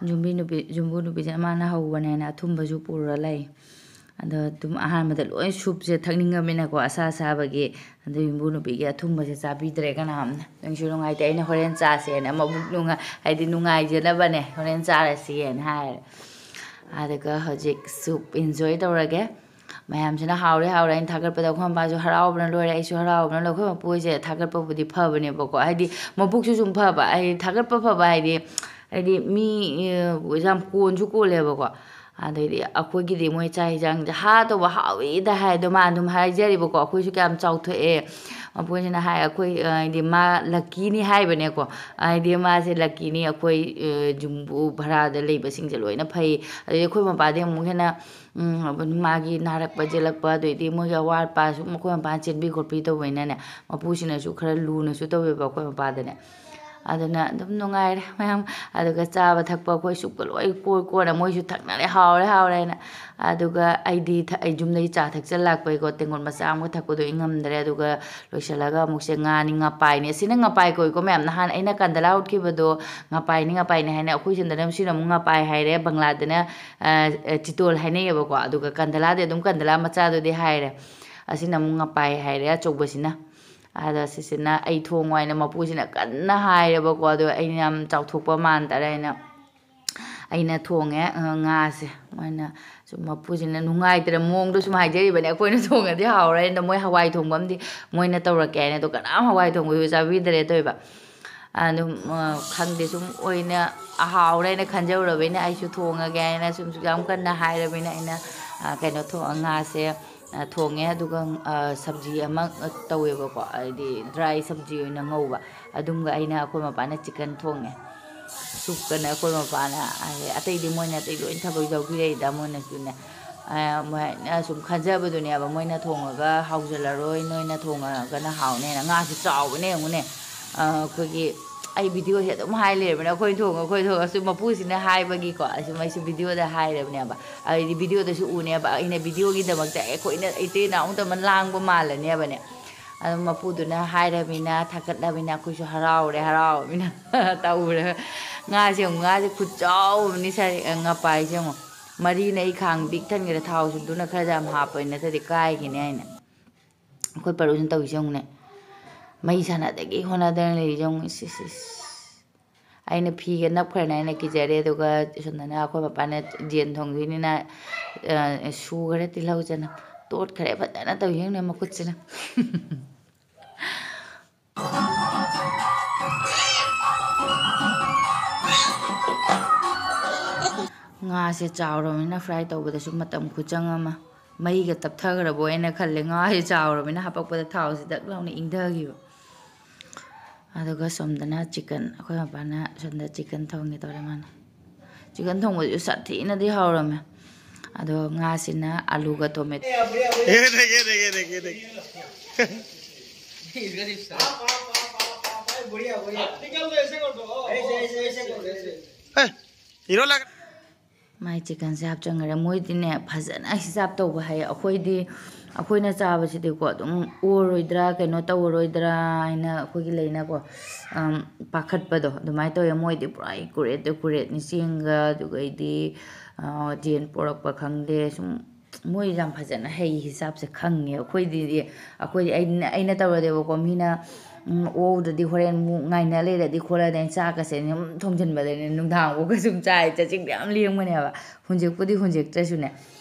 ꯌꯨꯝꯕꯤ ꯅꯨꯄꯤ, ꯌꯨꯝꯕꯨ ꯅꯨꯄꯤꯁꯦ ꯃꯥꯅ ꯍꯧꯕꯅꯦꯅ ꯑꯊꯨꯝꯕꯁꯨ ꯄꯨꯔ ꯂꯩ꯫ ꯑꯗꯣ ꯑꯗꯨꯝ ꯑꯍꯥꯟꯕꯗ ꯂꯣꯏ ꯁꯨꯞꯁꯦ ꯊꯛꯅꯤꯡꯉꯃꯤꯅꯀꯣ, ꯑꯁꯥ ꯑꯁꯥꯕꯒꯤ꯫ ꯑꯗꯨ ꯌꯨꯝꯕꯨ ꯅꯨꯄꯤꯒꯤ ꯑꯊꯨꯝꯕꯁꯦ ꯆꯥꯕꯤꯗ꯭ꯔꯦ ꯀꯅꯥꯝꯅ꯫ ꯅꯨꯡꯁꯨ ꯅꯨꯡꯉꯥꯏꯇꯦ, ꯑꯩꯅ ꯍꯣꯔꯦꯟ ꯆꯥꯁꯦꯅ ꯃꯕꯨꯛ ꯅꯨꯡꯉꯥꯏ-, ꯍꯥꯏꯗꯤ ꯅꯨꯡꯉꯥꯏꯖꯅꯕꯅꯦ, ꯍꯣꯔꯦꯟ ꯆꯥꯔꯁꯤꯅ ꯍꯥꯏꯔꯦ꯫ ꯑꯗꯨꯒ ꯍꯧꯖꯤꯛ ꯁꯨꯞ ꯏꯟꯖꯣꯏ ꯇꯧꯔꯒꯦ꯫ ꯃꯌꯥꯝꯁꯤꯅ ꯍꯥꯎꯔꯦ ꯍꯥꯎꯔꯦ ꯑꯩꯅ ꯊꯥꯒꯠꯄꯗ ꯑꯩꯈꯣꯏ ꯃꯄꯥꯁꯨ ꯍꯔꯥꯎꯕꯅ ꯂꯣꯏꯔꯦ, ꯑꯩꯁꯨ ꯍꯔꯥꯎꯕꯅ ꯂꯣꯏꯔꯦ꯫ ꯑꯩꯈꯣꯏ ꯃꯄꯨ ꯍꯣꯏꯁꯦ ꯊꯥꯒꯠꯄꯕꯨꯗꯤ ꯐꯕꯅꯦꯕꯀꯣ, ꯍꯥꯏꯗꯤ ꯃꯕꯨꯛꯁꯨ ꯁꯨꯝ ꯐꯕ, ꯍꯥꯏꯗꯤ ꯊꯥꯒꯠꯄ ꯐꯕ ꯍꯥꯏꯗꯤ, ꯍꯥꯏꯗꯤ ꯃꯤ, ꯑ, ꯌꯥꯝ ꯀꯣꯟꯁꯨ ꯀꯣꯜꯂꯦꯕꯀꯣ꯫ ꯑꯗꯩꯗꯤ ꯑꯩꯈꯣꯏꯒꯤꯗꯤ ꯃꯣꯏ ꯆꯥꯛ ꯍꯤꯟꯖꯥꯡꯁꯦ ꯍꯥ ꯇꯧꯕ, "ꯍꯥꯎꯏꯗ" ꯍꯥꯏ꯫ ꯑꯗꯣ ꯃꯥ ꯑꯗꯨꯝ ꯍꯥꯏꯖꯔꯤꯕꯀꯣ, ꯑꯩꯈꯣꯏꯁꯨ ꯀꯌꯥꯝ ꯆꯥꯎꯊꯣꯛꯑꯦ꯫ ꯃꯄꯨꯁꯤꯅ ꯍꯥꯏ, ꯑꯩꯈꯣꯏ, ꯑ, ꯍꯥꯏꯗꯤ ꯃꯥ ꯂꯛꯀꯤꯅꯤ ꯍꯥꯏꯕꯅꯦꯀꯣ, ꯍꯥꯏꯗꯤ ꯃꯥꯁꯦ ꯂꯛꯀꯤꯅꯤ꯫ ꯑꯩꯈꯣꯏ, ꯑ, ꯌꯨꯝꯕꯨ ꯚꯔꯥꯗ ꯂꯩꯕꯁꯤꯡꯁꯦ ꯂꯣꯏꯅ ꯐꯩ꯫ ꯑꯗꯩ ꯑꯩꯈꯣꯏ ꯃꯄꯥꯗꯤ ꯑꯃꯨꯛ ꯍꯦꯟꯅ, ꯎꯝ, ꯃꯥꯒꯤ ꯅꯥꯔꯛꯄ ꯌꯦꯛꯂꯛꯄ, ꯑꯗꯩꯗꯤ ꯃꯣꯏꯒꯤ ꯑꯋꯥꯠ ꯑꯄꯥ ꯁꯨꯝ ꯑꯩꯈꯣꯏ ꯃꯄꯥꯅ ꯆꯦꯟꯕꯤ ꯈꯣꯠꯄꯤ ꯇꯧꯕꯅꯤꯅꯅꯦ, ꯃꯄꯨꯁꯤꯅꯁꯨ ꯈꯔ ꯂꯨꯅꯁꯨ ꯇꯧꯋꯦꯕ ꯑꯩꯈꯣꯏ ꯃꯄꯥꯗꯅꯦ꯫ ꯑꯗꯨꯅ ꯑꯗꯨꯝ ꯅꯨꯡꯉꯥꯏꯔꯦ ꯃꯌꯥꯝ꯫ ꯑꯗꯨꯒ ꯆꯥꯕ ꯊꯛꯄ ꯑꯩꯈꯣꯏ ꯁꯨꯞꯀ ꯂꯣꯏ ꯀꯣꯟ ꯀꯣꯟꯅ ꯃꯣꯏꯁꯨ ꯊꯛꯅꯔꯦ, "ꯍꯥꯎꯔꯦ, ꯍꯥꯎꯔꯦ" ꯍꯥꯏꯅ꯫ ꯑꯗꯨꯒ ꯑꯩꯗꯤ ꯊ-, ꯑꯩ ꯌꯨꯝꯗꯒꯤ ꯆꯥ ꯊꯛꯆꯜꯂꯛꯄꯩꯀꯣ, ꯇꯦꯡꯀꯣꯠ ꯃꯆꯥ ꯑꯃꯒ ꯊꯛꯄꯗꯣ ꯑꯩ ꯉꯝꯗ꯭ꯔꯦ꯫ ꯑꯗꯨꯒ ꯂꯣꯏꯁꯤꯜꯂꯒ ꯑꯃꯨꯛꯁꯦ ꯉꯥꯅꯤ, ꯉꯄꯥꯏꯅꯤ꯫ ꯑꯁꯤꯅ ꯉꯄꯥꯏ ꯀꯧꯏꯀꯣ ꯃꯌꯥꯝ꯫ ꯅꯍꯥꯟ ꯑꯩꯅ ꯀꯟꯗꯂꯥ ꯎꯠꯈꯤꯕꯗꯣ ꯉꯄꯥꯏꯅꯤ, ꯉꯄꯥꯏꯅꯤ ꯍꯥꯏꯅ꯫ ꯑꯩꯈꯣꯏ ꯁꯣꯝꯗꯅ ꯁꯤꯅ ꯑꯃꯨꯛ ꯉꯄꯥꯏ ꯍꯥꯏꯔꯦ, ꯕꯪꯂꯥꯗꯅ, ꯑ, ꯑ, ꯆꯤꯇꯣꯜ ꯍꯥꯏꯅꯩꯌꯦꯕꯀꯣ꯫ ꯑꯗꯨꯒ ꯀꯟꯗꯂꯥꯗꯤ ꯑꯗꯨꯝ ꯀꯟꯗꯂꯥ ꯃꯆꯥꯗꯨꯗꯤ ꯍꯥꯏꯔꯦ꯫ ꯑꯁꯤꯅ ꯑꯃꯨꯛ ꯉꯄꯥꯏ ꯍꯥꯏꯔꯦ, ꯑꯆꯧꯕꯁꯤꯅ꯫ ꯑꯗ ꯁꯤꯁꯤꯅ ꯑꯩ ꯊꯣꯡꯉꯣ ꯍꯥꯏꯅ ꯃꯄꯨꯁꯤꯅ ꯀꯟꯅ ꯍꯥꯏꯔꯦꯕꯀꯣ꯫ ꯑꯗꯣ ꯑꯩꯅ ꯌꯥꯝ ꯆꯥꯎꯊꯣꯛꯄ ꯃꯥꯟꯗꯔꯦ ꯍꯥꯏꯅ ꯑꯩꯅ ꯊꯣꯡꯉꯦ, ꯑ, ꯉꯥꯁꯦ꯫ ꯃꯣꯏꯅ ꯁꯨꯝ, ꯃꯄꯨꯁꯤꯅ ꯅꯨꯡꯉꯥꯏꯇ꯭ꯔ ꯃꯑꯣꯡꯗꯣ ꯁꯨꯝ ꯍꯥꯏꯖꯔꯤꯕꯅꯦ, "ꯑꯩꯈꯣꯏꯅ ꯊꯣꯡꯉꯗꯤ ꯍꯥꯎꯔꯣꯏ" ꯍꯥꯏꯅ꯫ ꯃꯣꯏ ꯍꯋꯥꯏ ꯊꯣꯡꯕ ꯑꯃꯗꯤ ꯃꯣꯏꯅ ꯇꯧꯔꯛꯀꯦ ꯍꯥꯏꯅ, ꯑꯗꯣ ꯀꯅꯥꯝ ꯍꯋꯥꯏ ꯊꯣꯡꯕꯗꯨ ꯆꯥꯕꯤꯗ꯭ꯔꯦ ꯇꯧꯏꯕ꯫ ꯑꯗꯨꯝ, ꯑ, ꯈꯪꯗꯦ, ꯁꯨꯝ ꯑꯣꯏꯅ ꯍꯥꯎꯔꯦ ꯍꯥꯏꯅ ꯈꯟꯖꯔꯨꯔꯕꯅꯤꯅ ꯑꯩꯁꯨ ꯊꯣꯡꯉꯒꯦ ꯍꯥꯏꯅ ꯁꯨꯝ ꯌꯥꯝ ꯀꯟꯅ ꯍꯥꯏꯔꯕꯅꯤꯅ ꯑꯩꯅ, ꯑ, ꯀꯩꯅꯣ ꯊꯣꯡ-, ꯉꯥꯁꯦ, ꯑ, ꯊꯣꯡꯉꯦ꯫ ꯑꯗꯨꯒ, ꯑ, ꯁꯕꯖꯤ ꯑꯃ ꯇꯧꯋꯦꯕꯀꯣ, ꯍꯥꯏꯗꯤ ꯗ꯭ꯔꯥꯏ ꯁꯕꯖꯤ ꯑꯣꯏꯅ ꯉꯧꯕ꯫ ꯑꯗꯨꯝꯒ ꯑꯩꯅ, ꯑꯩꯈꯣꯏ ꯃꯄꯥꯅ ꯆꯤꯛꯀꯟ ꯊꯣꯡꯉꯦ꯫ ꯁꯨꯞꯀꯅ ꯑꯩꯈꯣꯏ ꯃꯄꯥꯅ, ꯍꯥꯏꯗꯤ ꯑꯇꯩꯗꯤ ꯃꯣꯏꯅ ꯑꯇꯩ ꯂꯣꯏ ꯊꯕꯛ ꯌꯥꯎꯕꯤꯔꯛꯏꯗ, ꯃꯣꯏꯅꯁꯨꯅꯦ꯫ ꯑ, ꯃꯣꯏꯅ ꯁꯨꯝ ꯈꯟꯖꯕꯗꯨꯅꯦꯕ, ꯃꯣꯏꯅ ꯊꯣꯡꯉꯒ ꯍꯥꯎꯖꯜꯂꯔꯣꯏ, ꯅꯣꯏꯅ ꯊꯣꯡꯉꯒꯅ ꯍꯥꯎꯅꯦꯅ꯫ ꯉꯥꯁꯦ ꯆꯥꯎꯕꯅꯦ ꯌꯦꯡꯉꯨꯅꯦ꯫ ꯑ, ꯑꯩꯈꯣꯏꯒꯤ, ꯑꯩ ꯚꯤꯗꯤꯑꯣꯁꯦ ꯑꯗꯨꯝ ꯍꯥꯏ ꯂꯩꯔꯕꯅꯦ, "ꯑꯩꯈꯣꯏ ꯊꯣꯡꯉꯣ, ꯑꯩꯈꯣꯏ ꯊꯣꯡꯉꯣ", ꯁꯨꯝ ꯃꯄꯨꯁꯤꯅ ꯍꯥꯏꯕꯒꯤꯀꯣ꯫ ꯑꯁꯨꯝ ꯑꯩꯁꯨ ꯚꯤꯗꯤꯑꯣꯗ ꯍꯥꯏꯔꯕꯅꯦꯕ꯫ ꯑꯗꯩꯗꯤ ꯚꯤꯗꯤꯑꯣꯗꯁꯨ ꯎꯅꯦꯕ, ꯑꯩꯅ ꯚꯤꯗꯤꯑꯣꯒꯤꯗꯃꯛꯇ ꯑꯩꯈꯣꯏꯅ ꯏꯇꯩꯅ ꯑꯃꯨꯛꯇ ꯑꯃ ꯂꯥꯡꯕ ꯃꯥꯜꯂꯅꯦꯕꯅꯦ꯫ ꯑꯗꯨꯝ ꯃꯄꯨꯗꯨꯅ ꯍꯥꯏꯔꯕꯅꯤꯅ, ꯊꯥꯒꯠꯂꯕꯅꯤꯅ ꯑꯩꯈꯣꯏꯁꯨ ꯍꯔꯥꯎꯔꯦ, ꯍꯔꯥꯎꯔꯕꯅꯤꯅ ꯇꯧꯔꯦ꯫ ꯉꯥꯁꯦ ꯌꯦꯡꯉꯨ, ꯉꯥꯁꯦ ꯈꯨꯆꯥꯎ ꯑꯃꯅꯤ ꯁꯥꯔꯤ-, ꯉꯄꯥꯏꯁꯦ ꯌꯦꯡꯉꯨ꯫ ꯃꯔꯤꯅ ꯑꯩ ꯈꯥꯡ ꯄꯤꯛ ꯊꯟꯈ꯭ꯔꯦ, ꯊꯥꯎꯁꯨ ꯑꯗꯨꯅ ꯈꯔ ꯌꯥꯝ ꯍꯥꯞꯄ ꯅꯠꯇ꯭ꯔꯗꯤ ꯀꯥꯏꯈꯤꯅꯤ ꯍꯥꯏꯅ꯫ ꯑꯩꯈꯣꯏ ꯄꯔꯨꯁꯤꯅ ꯇꯧꯔꯤꯁꯦ ꯌꯦꯡꯉꯨꯅꯦ, ꯃꯩ ꯁꯥꯟꯅꯗꯒꯤ ꯍꯣꯠꯅꯗꯅ ꯂꯩꯔꯤꯁꯦ ꯌꯦꯡꯉꯨ꯫ ꯏꯁ, ꯏꯁ, ꯏꯁ꯫ ꯑꯩꯅ ꯐꯤꯒ ꯅꯞꯈ꯭ꯔꯅꯤ ꯍꯥꯏꯅ ꯀꯤꯖꯔꯦ꯫ ꯑꯗꯨꯒ ꯁꯣꯝꯗꯅ ꯑꯩꯈꯣꯏ ꯃꯄꯥꯅ ꯌꯦꯟ ꯊꯣꯡꯗꯣꯏꯅꯤꯅ, ꯑ, ꯁꯨꯈ꯭ꯔꯦ ꯇꯤꯜꯍꯧ ꯆꯅꯝ, ꯇꯣꯠꯈ꯭ꯔꯦ ꯐꯖꯅ ꯇꯧꯔꯤ ꯌꯦꯡꯉꯨꯅꯦ ꯃꯈꯨꯠꯁꯤꯅ꯫ ꯉꯥꯁꯦ ꯆꯥꯎꯔꯕꯅꯤꯅ fry ꯇꯧꯕꯗꯁꯨ ꯃꯇꯝ ꯈꯨꯆꯪ ꯑꯃ꯫ ꯃꯩꯒ ꯇꯞꯊꯈ꯭ꯔꯕꯣꯏꯅ ꯈꯜꯂꯦ, ꯉꯥꯁꯦ ꯆꯥꯎꯔꯕꯅꯤꯅ꯫ ꯍꯥꯄꯛꯄꯗ ꯊꯥꯎꯁꯤ ꯗꯛ ꯂꯥꯎꯅ ꯏꯪꯊꯈꯤꯕ꯫ ꯑꯗꯨꯒ ꯁꯣꯝꯗꯅ chicken, ꯑꯩꯈꯣꯏ ꯃꯄꯥꯅ ꯁꯣꯝꯗ chicken ꯊꯣꯡꯒꯦ ꯇꯧꯔꯦ ꯃꯥꯅ꯫ Chicken ꯊꯣꯡꯕꯁꯨ ꯁꯥꯊꯤꯅꯗꯤ ꯍꯥꯎꯔꯝꯃꯦ꯫ ꯑꯗꯣ ꯉꯥꯁꯤꯅ ꯑꯂꯨꯒ tomato꯫ ये देख, ये देख, ये देख, ये देख। इसका चिप्स है। आप, आप, आप, आप, आप, आप, बढ़िया, बढ़िया। आप निकाल दो, ऐसे कर दो। ऐसे, ऐसे, ऐसे कर दो, ऐसे। ए, हीरो लग। ꯃꯥꯏ chickenꯁꯦ ꯍꯥꯞꯆꯟꯈ꯭ꯔꯦ꯫ ꯃꯣꯏꯗꯤꯅꯦ ꯐꯖꯅ ꯍꯤꯁꯥꯞ ꯇꯧꯕ ꯍꯩ꯫ ꯑꯩꯈꯣꯏꯗꯤ, ꯑꯩꯈꯣꯏꯅ ꯆꯥꯕꯁꯤꯗꯤꯀꯣ ꯑꯗꯨꯝ ꯑꯣꯔꯣꯏꯗ꯭ꯔꯥ, ꯀꯩꯅꯣ ꯇꯧꯔꯔꯣꯏꯗ꯭ꯔꯥ ꯍꯥꯏꯅ ꯑꯩꯈꯣꯏꯒꯤ ꯂꯩꯅꯀꯣ, ꯑꯝ, ꯄꯥꯈꯠꯄꯗꯣ ꯑꯗꯨꯃꯥꯏꯅ ꯇꯧꯋꯦ꯫ ꯃꯣꯏꯗꯤ ꯄꯨꯔꯥ accurate, accurately ꯆꯦꯡꯒ, ꯑꯗꯨꯒꯩꯗꯤ, ꯑ, ꯌꯦꯟ ꯄꯣꯔꯛꯄ ꯈꯪꯗꯦ, ꯁꯨꯝ ꯃꯣꯏ ꯌꯥꯝ ꯐꯖꯅ ꯍꯩ, ꯍꯤꯁꯥꯞꯁꯦ ꯈꯪꯉꯦ꯫ ꯑꯩꯈꯣꯏꯗꯤ, ꯑꯩꯈꯣꯏꯗꯤ ꯑꯩꯅ, ꯑꯩꯅ ꯇꯧꯔꯗꯤꯕꯀꯣ, ꯃꯤꯅ, ꯎꯝ, ꯑꯣꯗ꯭ꯔꯗꯤ ꯍꯣꯔꯦꯟ ꯑꯃꯨꯛ ꯉꯥꯏꯅ ꯂꯩꯔꯗꯤ ꯈꯣꯠꯂꯗꯤ ꯑꯩꯅ ꯆꯥꯛꯀꯁꯦ ꯑꯗꯨꯝ ꯊꯣꯡꯖꯤꯟꯕꯗꯅꯦ ꯅꯨꯡꯗꯥꯡꯐꯥꯎꯒ ꯁꯨꯝ ꯆꯥꯏ, ꯆꯥꯛꯁꯤꯡꯗꯣ ꯌꯥꯝ ꯂꯦꯡꯕꯅꯦꯕ꯫ ꯍꯨꯟꯖꯤꯛꯄꯨꯗꯤ ꯍꯨꯟꯖꯤꯛꯇ꯭ꯔꯁꯨꯅꯦ꯫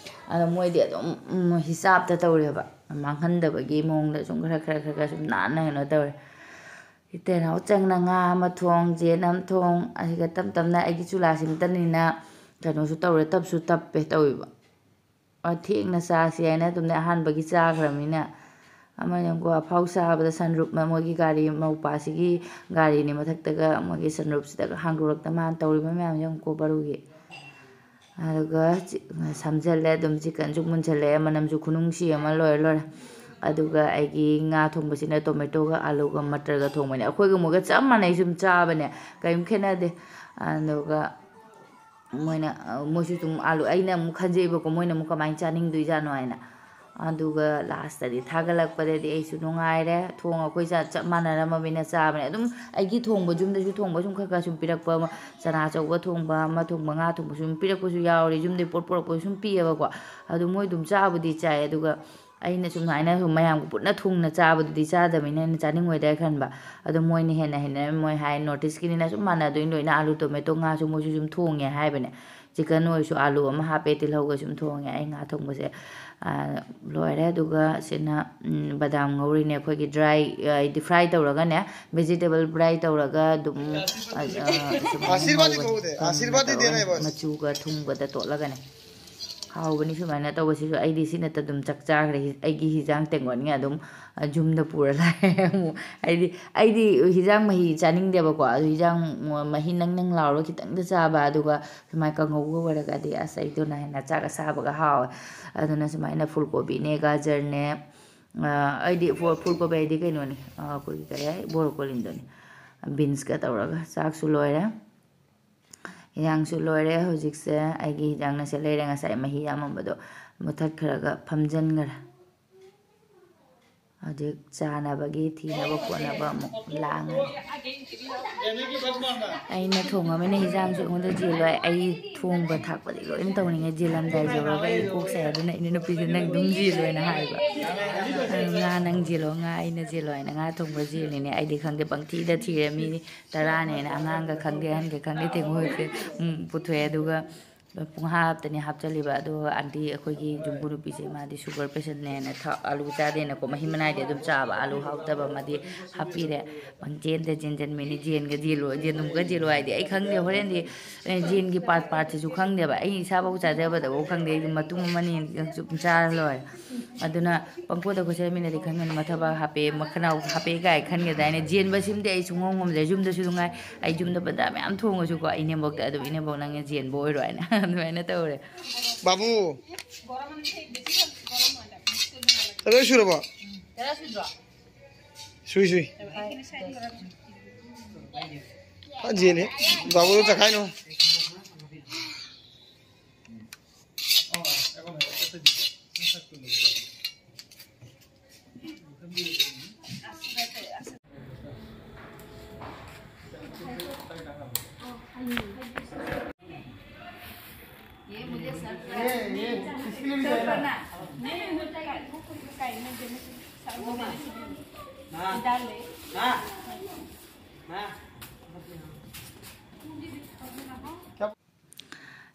ꯑꯗꯣ ꯃꯣꯏꯗꯤ ꯑꯗꯨꯝ, ꯎꯝ, ꯍꯤꯁꯥꯞꯇ ꯇꯧꯔꯦꯕ, ꯃꯥꯡꯍꯟꯗꯕꯒꯤ ꯃꯑꯣꯡꯗ ꯁꯨꯝ ꯈꯔ, ꯈꯔ, ꯈꯔ, ꯈꯔ ꯁꯨꯝ ꯅꯥꯟꯅ ꯀꯩꯅꯣ ꯇꯧꯔꯦ꯫ ꯏꯇꯩꯅ ꯆꯪꯅ ꯉꯥ ꯑꯃ ꯊꯣꯡ, ꯌꯦꯟ ꯑꯃ ꯊꯣꯡ, ꯑꯁꯤꯒ ꯇꯞ ꯇꯞꯅ ꯑꯩꯒꯤ ꯆꯨꯂꯥꯁꯤꯃꯇꯅꯤꯅ ꯀꯩꯅꯣꯁꯨ ꯇꯧꯔꯦ, ꯇꯞꯁꯨ ꯇꯞꯄꯦ ꯇꯧꯋꯦꯕ꯫ ꯑ, ꯊꯦꯡꯅ ꯆꯥꯁꯤ ꯍꯥꯏꯅ ꯑꯗꯨꯝꯅꯦ ꯑꯍꯥꯟꯕꯒꯤ ꯆꯥꯈ꯭ꯔꯕꯅꯤꯅ꯫ ꯑꯃꯅ ꯌꯦꯡꯉꯨꯀꯣ, ꯑꯐꯥꯎ ꯁꯥꯕꯗ sunroof ꯃ-, ꯃꯣꯏꯒꯤ ꯒꯥꯔꯤ ꯃꯧꯄꯥꯁꯤꯒꯤ ꯒꯥꯔꯤꯅꯤ ꯃꯊꯛꯇꯒ ꯃꯣꯏꯒꯤ sunroofꯁꯤꯗꯒ ꯍꯥꯡꯗꯣꯔꯛꯇ ꯃꯥꯅ ꯇꯧꯔꯤꯕ ꯃꯌꯥꯝ ꯌꯦꯡꯉꯨꯀꯣ ꯕꯥꯔꯨꯒꯤ꯫ ꯑꯗꯨꯒ ꯆꯤ-, ꯁꯝꯖꯜꯂꯦ ꯑꯗꯨꯝ, chickenꯁꯨ ꯃꯨꯟꯁꯜꯂꯛꯑꯦ, ꯃꯅꯝꯁꯨ ꯈꯨꯅꯨꯡꯁꯤ ꯑꯃ ꯂꯣꯏꯔꯦ ꯂꯣꯏꯔꯦ꯫ ꯑꯗꯨꯒ ꯑꯩꯒꯤ ꯉꯥ ꯊꯣꯡꯕꯁꯤꯅ tomatoꯒ ꯑꯂꯨꯒ ꯃꯇꯔꯒ ꯊꯣꯡꯕꯅꯦ꯫ ꯑꯩꯈꯣꯏꯒ ꯃꯣꯏꯒ ꯆꯞ ꯃꯥꯟꯅꯩ, ꯁꯨꯝ ꯆꯥꯕꯅꯦ, ꯀꯔꯤꯝ ꯈꯦꯠꯅꯗꯦ꯫ ꯑꯗꯨꯒ ꯃꯣꯏꯅ, ꯑ, ꯃꯣꯏꯁꯨ ꯑꯗꯨꯝ ꯑꯂꯨ, ꯑꯩꯅ ꯑꯃꯨꯛ ꯈꯟꯖꯩꯕꯀꯣ, ꯃꯣꯏꯅ ꯑꯃꯨꯛ ꯀꯃꯥꯏꯅ ꯆꯥꯅꯤꯡꯗꯣꯏꯖꯥꯠꯅꯣ ꯍꯥꯏꯅ꯫ ꯑꯗꯨꯒ lastꯇꯗꯤ ꯊꯥꯒꯠꯂꯛꯄꯗꯗꯤ ꯑꯩꯁꯨ ꯅꯨꯡꯉꯥꯏꯔꯦ꯫ ꯊꯣꯡ ꯑꯩꯈꯣꯏ ꯆꯥ-, ꯆꯞ ꯃꯥꯟꯅꯔꯝꯃꯕꯅꯤꯅ ꯆꯥꯕꯅꯦ꯫ ꯑꯗꯨꯝ ꯑꯩꯒꯤ ꯊꯣꯡꯕ, ꯌꯨꯝꯗꯁꯨ ꯊꯣꯡꯕ ꯁꯨꯝ ꯈꯔ ꯈꯔ ꯁꯨꯝ ꯄꯤꯔꯛꯄ ꯑꯃ, ꯆꯅꯥ ꯑꯆꯧꯕ ꯊꯣꯡꯕ ꯑꯃ ꯊꯣꯡꯕ, ꯉꯥ ꯊꯣꯡꯕ ꯁꯨꯝ ꯄꯤꯔꯛꯄꯁꯨ ꯌꯥꯎꯔꯦ꯫ ꯌꯨꯝꯗꯩ ꯄꯣꯠ ꯄꯨꯔꯛꯄꯁꯨ ꯁꯨꯝ ꯄꯤꯌꯦꯕꯀꯣ꯫ ꯑꯗꯨ ꯃꯣꯏ ꯑꯗꯨꯝ ꯆꯥꯕꯨꯗꯤ ꯆꯥꯏ꯫ ꯑꯗꯨꯒ ꯑꯩꯅ ꯁꯨꯃꯥꯏꯅ ꯁꯨꯝ ꯃꯌꯥꯝꯒ ꯄꯨꯟꯅ ꯊꯣꯡꯅ ꯆꯥꯕꯗꯨꯗꯤ ꯆꯥꯗꯕꯅꯤꯅ ꯑꯩꯅ ꯆꯥꯅꯤꯡꯉꯣꯏꯗ꯭ꯔꯥ ꯈꯟꯕ꯫ ꯑꯗꯣ ꯃꯣꯏꯅ ꯍꯦꯟꯅ ꯍꯩꯅꯔꯦ꯫ ꯃꯣꯏ ꯍꯥꯏ, North Eastꯀꯤꯅꯤꯅ ꯁꯨꯝ ꯃꯥꯟꯅꯗꯣꯏꯅꯤ ꯂꯣꯏꯅ, ꯑꯂꯨ, tomato, ꯉꯥꯁꯨ ꯃꯣꯏꯁꯨ ꯁꯨꯝ ꯊꯣꯡꯉꯦ ꯍꯥꯏꯕꯅꯦ꯫ ꯆꯤꯀꯟ ꯑꯣꯏꯔꯁꯨ ꯑꯥꯂꯨ ꯑꯃ ꯍꯥꯞꯄꯦ, ꯇꯤꯜꯍꯧꯒ ꯁꯨꯝ ꯊꯣꯡꯉꯦ ꯑꯩ ꯉꯥ ꯊꯣꯡꯕꯁꯦ꯫ ꯑꯥ, ꯂꯣꯏꯔꯦ꯫ ꯑꯗꯨꯒ ꯁꯤꯅ, ꯎꯝ, ꯕꯗꯥꯝ ꯉꯧꯔꯤꯅꯦ ꯑꯩꯈꯣꯏꯒꯤ ꯗ꯭ꯔꯥꯏ, ꯑ, ꯍꯥꯏꯗꯤ ꯐ꯭ꯔꯥꯏ ꯇꯧꯔꯒꯅꯦ, ꯚꯦꯖꯤꯇꯦꯕꯜ ꯐ꯭ꯔꯥꯏ ꯇꯧꯔꯒ ꯑꯗꯨꯝ, ꯑ, ꯑ, ꯁꯨꯃꯥꯏꯅ ꯑꯥꯁꯤꯔꯕꯥꯗ ꯉꯧꯒꯅꯤ, ꯀꯧꯗꯦ, ꯀꯪꯅ ꯑꯥꯁꯤꯔꯕꯥꯗ ꯇꯧꯔꯒꯅꯤ, ꯗꯦꯅ ꯍꯥꯏꯕ꯫ ꯃꯆꯨꯒ ꯊꯨꯝꯒꯗ ꯇꯣꯠꯂꯒꯅꯦ꯫ ꯍꯥꯎꯕꯅꯤ ꯁꯨꯃꯥꯏꯅ ꯇꯧꯕꯁꯤꯁꯨ꯫ ꯑꯩꯗꯤ ꯁꯤ ꯅꯠꯇ ꯑꯗꯨꯝ ꯆꯥꯛ ꯆꯥꯈ꯭ꯔꯦ꯫ ꯑꯩꯒꯤ ꯍꯤꯟꯖꯥꯡ ꯇꯦꯡꯀꯣꯠꯉꯩ ꯑꯗꯨꯝ, ꯑ, ꯌꯨꯝꯗ ꯄꯨꯔ ꯂꯥꯛꯑꯦ ꯑꯃꯨꯛ꯫ ꯍꯥꯏꯗꯤ ꯑꯩꯗꯤ ꯍꯤꯟꯖꯥꯡ ꯃꯍꯤ ꯆꯥꯅꯤꯡꯗꯦꯕꯀꯣ, ꯑꯗꯨ ꯍꯤꯟꯖꯥꯡ ꯃꯍꯤ ꯅꯪ ꯅꯪ ꯂꯥꯎꯔꯒ ꯈꯤꯇꯪꯗ ꯆꯥꯕ, ꯑꯗꯨꯒ ꯁꯨꯃꯥꯏꯅ ꯀꯥꯡꯉꯧꯒ ꯑꯣꯏꯔꯒꯗꯤ ꯑꯁ ꯑꯩꯗꯨꯅ ꯍꯦꯟꯅ ꯆꯥꯛ ꯑꯁꯥꯕꯒ ꯍꯥꯎꯋꯦ꯫ ꯑꯗꯨꯅ ꯁꯨꯃꯥꯏꯅ ꯐꯨꯜ ꯀꯣꯕꯤꯅꯦ, ꯒꯥꯖꯔꯅꯦ, ꯑ, ꯑꯩꯗꯤ ꯐꯨ-, ꯐꯨꯜ ꯀꯣꯕꯤ ꯍꯥꯏꯗꯤ ꯀꯩꯅꯣꯅꯤ, ꯑ, ꯑꯩꯈꯣꯏꯒꯤ ꯀꯔꯤ ꯍꯥꯏ, ꯕ꯭ꯔꯣꯀꯣꯂꯤꯗꯨꯅꯤ꯫ ꯕꯤꯟꯁꯀ ꯇꯧꯔꯒ ꯆꯥꯛꯁꯨ ꯂꯣꯏꯔꯦ꯫ ꯍꯤꯟꯖꯥꯡꯁꯨ ꯂꯣꯏꯔꯦ꯫ ꯍꯧꯖꯤꯛꯁꯦ ꯑꯩꯒꯤ ꯍꯤꯟꯖꯥꯡꯅꯁꯦ ꯂꯩꯔꯦ, ꯉꯁꯥꯏ ꯃꯍꯤ ꯌꯥꯝꯃꯝꯕꯗꯣ ꯃꯨꯊꯠꯈ꯭ꯔꯒ ꯐꯝꯖꯟꯈ꯭ꯔꯦ꯫ ꯍꯧꯖꯤꯛ ꯆꯥꯅꯕꯒꯤ ꯊꯤꯅꯕ ꯈꯣꯠꯅꯕ ꯑꯃꯨꯛ ꯂꯥꯡꯉꯅꯤ꯫ ꯑꯩꯅ ꯊꯣꯡꯉꯕꯅꯤꯅ ꯍꯤꯟꯖꯥꯡꯁꯨ ꯑꯩꯉꯣꯟꯗ ꯖꯦꯜ ꯂꯣꯏ꯫ ꯑꯩ ꯊꯣꯡꯕ ꯊꯥꯛꯄꯗꯤ ꯂꯣꯏꯅ ꯇꯧꯅꯤꯡꯉꯦ꯫ ꯖꯦꯜꯂꯝꯗꯥꯏ ꯌꯧꯔꯒ ꯑꯩ ꯀꯣꯛ ꯁꯥꯏ꯫ ꯑꯗꯨꯅ ꯏꯅꯥꯎꯅꯨꯄꯤꯁꯦ "ꯅꯪ ꯑꯗꯨꯝ ꯖꯦꯜꯂꯣ" ꯍꯥꯏꯅ ꯍꯥꯏꯕ꯫ "ꯉꯥ ꯅꯪ ꯖꯦꯜꯂꯣ, ꯉꯥ ꯑꯩꯅ ꯖꯦꯜꯂꯣ" ꯍꯥꯏꯅ ꯉꯥ ꯊꯣꯡꯕ ꯖꯦꯜꯂꯤꯅꯦ꯫ ꯑꯩꯗꯤ ꯈꯪꯗꯦ, ꯄꯪꯊꯤꯗ ꯊꯤꯔꯦ꯫ ꯃꯤ ꯇꯔꯥꯅꯦꯅ ꯑꯉꯥꯡꯒ ꯈꯪꯗꯦ, ꯑꯍꯟꯒ ꯈꯪꯗꯦ, ꯊꯦꯡꯉꯣꯏꯁꯦ, ꯎꯝ, ꯄꯨꯊꯣꯛꯑꯦ꯫ ꯑꯗꯨꯒ ꯄꯨꯡꯍꯥꯞꯇꯅꯤ ꯍꯥꯞꯆꯜꯂꯤꯕ꯫ ꯑꯗꯣ ꯑꯟꯇꯤ ꯑꯩꯈꯣꯏꯒꯤ ꯌꯨꯝꯕꯨ ꯅꯨꯄꯤꯁꯦ, ꯃꯥꯗꯤ ꯁꯨꯒꯔ ꯄꯦꯁꯦꯟꯅꯦꯅ ꯊꯥꯎ, ꯑꯂꯨ ꯆꯥꯗꯦꯅꯀꯣ, ꯃꯍꯤ ꯃꯅꯥꯏꯗꯤ ꯑꯗꯨꯝ ꯆꯥꯕ, ꯑꯂꯨ ꯍꯥꯎꯇꯕ ꯑꯃꯗꯤ ꯍꯥꯞꯄꯤꯔꯦ꯫ ꯄꯪꯆꯦꯟꯗ ꯆꯦꯟꯖꯟꯕꯤꯅꯤ, ꯖꯦꯟꯒ ꯖꯦꯜꯂꯣ, ꯖꯦꯟꯗꯨꯝꯒ ꯖꯦꯜꯂꯣ ꯍꯥꯏꯗꯤ ꯑꯩ ꯈꯪꯗꯦ꯫ ꯍꯣꯔꯦꯟꯗꯤ, ꯑꯦ, ꯖꯦꯟꯒꯤ ꯄꯥꯔꯠ ꯄꯥꯔꯠꯁꯤꯁꯨ ꯈꯪꯗꯦꯕ꯫ ꯑꯩ ꯏꯁꯥꯐꯥꯎ ꯆꯥꯖꯕꯗꯐꯥꯎ ꯈꯪꯗꯦ꯫ ꯑꯩꯗꯤ ꯃꯇꯨꯝ ꯑꯃꯅꯤ ꯁꯨꯝ ꯆꯥꯔ ꯂꯣꯏꯔꯦ꯫ ꯑꯗꯨꯅ ꯄꯪꯀꯣꯠꯇ ꯀꯣꯠꯁꯤꯟꯕꯤꯅꯗꯤ ꯈꯟꯒꯅꯨ, ꯃꯊꯕꯥꯛ ꯍꯥꯞꯄꯦ, ꯃꯈꯅꯥꯎ ꯍꯥꯞꯄꯦ ꯀꯥꯏ ꯈꯟꯒꯗꯥꯏꯅꯦ꯫ ꯖꯦꯟꯕꯁꯤꯃꯗꯤ ꯑꯩ ꯁꯨꯡꯉꯝ ꯉꯝꯗ꯭ꯔꯦ꯫ ꯌꯨꯝꯗꯁꯨ ꯅꯨꯡꯉꯥꯏ, ꯑꯩ ꯌꯨꯝꯗ ꯕꯟꯗꯥ ꯃꯌꯥꯝ ꯊꯣꯡꯉꯁꯨꯀꯣ, ꯑꯩ ꯏꯅꯦꯝꯕꯣꯛꯇ ꯑꯗꯨꯝ, "ꯏꯅꯦꯝꯕꯣꯛ, ꯅꯪꯅ ꯖꯦꯟꯕ ꯑꯣꯏꯔꯣ" ꯍꯥꯏꯅ ꯑꯗꯨꯃꯥꯏꯅ ꯇꯧꯔꯦ꯫ ꯕꯥꯕꯨ, ꯂꯣꯏ ꯁꯨꯔꯕꯣ? ꯁꯨꯏ, ꯁꯨꯏ꯫ ꯐꯖꯅ ꯖꯦꯜꯂꯤ꯫ ꯕꯥꯕꯨ, ꯆꯈꯥꯏꯅꯨ꯫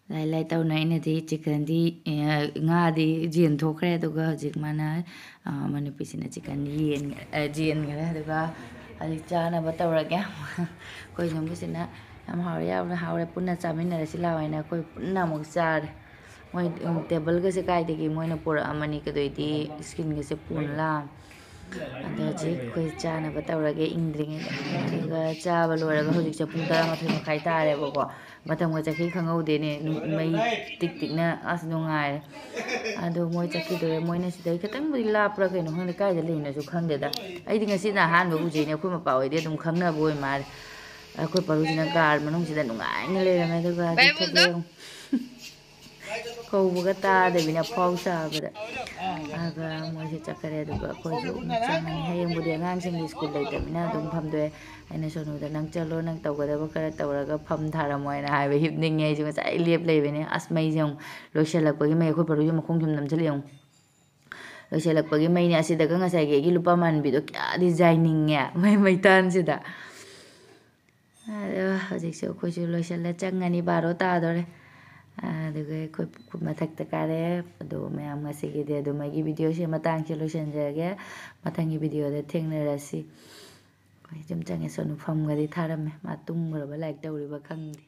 ꯂꯥꯏ ꯂꯥꯏ ꯇꯧꯅ ꯑꯩꯅꯗꯤ ꯆꯤꯛꯀꯟꯗꯤ, ꯑꯦ, ꯉꯥꯗꯤ ꯌꯦꯟꯊꯣꯛꯈ꯭ꯔꯦ꯫ ꯑꯗꯨꯒ ꯍꯧꯖꯤꯛ ꯃꯥꯅ, ꯑ, ꯃꯅꯤꯄꯤꯁꯤꯅ ꯆꯤꯛꯀꯟꯗꯤ ꯌꯦꯟ-, ꯑ, ꯌꯦꯟꯈ꯭ꯔꯦ꯫ ꯑꯗꯨꯒ ꯍꯧꯖꯤꯛ ꯆꯥꯅꯕ ꯇꯧꯔꯒꯦ꯫ ꯑꯩꯈꯣꯏ ꯌꯨꯝꯒꯤꯁꯤꯅ ꯌꯥꯝ ꯍꯥꯎꯔꯦ, ꯌꯥꯝꯅ ꯍꯥꯎꯔꯦ, ꯄꯨꯟꯅ ꯆꯥꯃꯤꯟꯅꯔꯁꯤ ꯂꯥꯛꯑꯣ ꯍꯥꯏꯅ ꯑꯩꯈꯣꯏ ꯄꯨꯟꯅ ꯑꯃꯨꯛ ꯆꯥꯔꯦ꯫ ꯃꯣꯏ, ꯎꯝ, ꯇꯦꯕꯜꯒꯁꯦ ꯀꯥꯏꯗꯒꯤ ꯃꯣꯏꯅ ꯄꯨꯔꯛꯑꯃꯅꯤ, ꯀꯩꯗꯧꯗꯤ ꯏꯁꯀꯤꯟꯒꯁꯦ ꯄꯨꯅ ꯂꯥꯛꯑꯝ꯫ ꯑꯗꯣ ꯍꯧꯖꯤꯛ ꯑꯩꯈꯣꯏ ꯆꯥꯅꯕ ꯇꯧꯔꯒꯦ ꯏꯪꯗ꯭ꯔꯤꯉꯩꯗ꯫ ꯑꯗꯨꯒ ꯆꯥꯕ ꯂꯣꯏꯔꯒ ꯍꯧꯖꯤꯛꯁꯦ ꯄꯨꯡ ꯇꯔꯥꯃꯥꯊꯣꯏ ꯃꯈꯥꯏ ꯇꯥꯔꯦꯕꯀꯣ꯫ ꯃꯇꯝꯒ ꯆꯠꯈꯤ ꯈꯪꯍꯧꯗꯦꯅꯦ꯫ ꯅꯨ-, ꯃꯩ ꯇꯤꯛ ꯇꯤꯛꯅ ꯑꯁ ꯅꯨꯡꯉꯥꯏꯔꯦ꯫ ꯑꯗꯣ ꯃꯣꯏ ꯆꯠꯈꯤꯗꯣꯔꯦ꯫ ꯃꯣꯏꯅ ꯁꯤꯗꯩ ꯈꯤꯇꯪꯕꯨꯗꯤ ꯂꯥꯞꯄ꯭ꯔꯥ ꯀꯩꯅꯣ ꯈꯪꯗꯦ, ꯀꯥꯏꯗ ꯂꯩꯅꯣꯁꯨ ꯈꯪꯗꯦꯗ꯫ ꯑꯩꯗꯤ ꯉꯁꯤꯅ ꯑꯍꯥꯟꯕ ꯎꯖꯩꯅꯦ꯫ ꯑꯩꯈꯣꯏ ꯃꯄꯥ ꯍꯣꯏꯗꯤ ꯑꯗꯨꯝ ꯈꯪꯅꯕ ꯑꯣꯏ ꯃꯥꯜꯂꯦ꯫ ꯑꯩꯈꯣꯏ ꯄꯔꯨꯁꯤꯅ ꯀꯥꯔ ꯃꯅꯨꯡꯁꯤꯗ ꯅꯨꯡꯉꯥꯏꯅ ꯂꯩꯔꯝꯃꯦ꯫ ꯑꯗꯨꯒ ꯍꯧꯖꯤꯛ ꯊꯣꯛꯂꯛꯑꯦ꯫ ꯀꯧꯕꯒ ꯇꯥꯗꯕꯤꯅ ꯑꯐꯥꯎ ꯁꯥꯕꯗ꯫ ꯑꯗꯨꯒ ꯃꯣꯏꯁꯦ ꯆꯠꯈꯔꯦ꯫ ꯑꯗꯨꯒ ꯑꯩꯈꯣꯏꯁꯨ ꯑꯃꯨꯛ ꯆꯪꯉꯅꯤ꯫ ꯍꯌꯦꯡꯕꯨꯗꯤ ꯑꯉꯥꯡꯁꯤꯡꯒꯤ ꯁ꯭ꯀꯨꯜ ꯂꯩꯇꯕꯅꯤꯅ ꯑꯗꯨꯝ ꯐꯝꯗꯣꯛꯑꯦ꯫ ꯑꯩꯅ ꯁꯣꯅꯨꯗ, "ꯅꯪ ꯆꯠꯂꯣ, ꯅꯪ ꯇꯧꯒꯗꯕ ꯈꯔ ꯇꯧꯔꯒ ꯐꯝ ꯊꯥꯔꯝꯃꯣ" ꯍꯥꯏꯅ ꯍꯥꯏꯕ꯫ ꯍꯤꯞꯅꯤꯡꯉꯦ ꯑꯩꯁꯨ, ꯉꯁꯥꯏ ꯂꯦꯞ ꯂꯩꯕꯅꯦ꯫ ꯑꯁ, ꯃꯩꯁꯦ ꯑꯃꯨꯛ ꯂꯣꯏꯁꯤꯜꯂꯛꯄꯒꯤ ꯃꯩ, ꯑꯩꯈꯣꯏ ꯄꯔꯨꯁꯦ ꯃꯈꯣꯡꯁꯦ ꯑꯃꯨꯛ ꯅꯝꯁꯤꯜꯂꯛꯑꯦ ꯑꯃꯨꯛ꯫ ꯂꯣꯏꯁꯤꯜꯂꯛꯄꯒꯤ ꯃꯩꯅꯦ꯫ ꯑꯁꯤꯗꯒ ꯉꯁꯥꯏꯒꯤ ꯑꯩꯒꯤ ꯂꯨꯄꯥ ꯃꯥꯟꯕꯤꯗꯣ ꯀꯌꯥꯗꯤ ꯌꯥꯏꯅꯤꯡꯉꯦ, ꯃꯩ ꯃꯩꯇꯥꯟꯁꯤꯗ꯫ ꯑꯗꯣ ꯍꯧꯖꯤꯛꯁꯨ ꯑꯩꯈꯣꯏꯁꯨ ꯂꯣꯏꯁꯤꯜꯂ ꯆꯪꯉꯅꯤ, ꯕꯥꯔꯣ ꯇꯥꯗꯣꯔꯦ꯫ ꯑꯗꯨꯒ ꯑꯩꯈꯣꯏ ꯃꯊꯛꯇ ꯀꯥꯔꯦ꯫ ꯑꯗꯣ ꯃꯌꯥꯝ, ꯉꯁꯤꯒꯤꯗꯤ ꯑꯗꯨꯃꯥꯏꯒꯤ ꯚꯤꯗꯤꯑꯣꯁꯤ ꯃꯇꯥꯡꯁꯦ ꯂꯣꯏꯁꯤꯟꯖꯔꯒꯦ꯫ ꯃꯊꯪꯒꯤ ꯚꯤꯗꯤꯑꯣꯗ ꯊꯦꯡꯅꯔꯁꯤ꯫ ꯑꯩꯈꯣꯏ ꯁꯨꯝ ꯆꯪꯉꯦ, ꯁꯣꯅꯨ ꯐꯝꯒꯗꯤ ꯊꯥꯔꯝꯃꯦ, ꯃꯥ ꯇꯨꯝꯈ꯭ꯔꯕ ꯂꯥꯏꯔꯤꯛ ꯇꯧꯔꯤꯕ ꯈꯪꯗꯦ꯫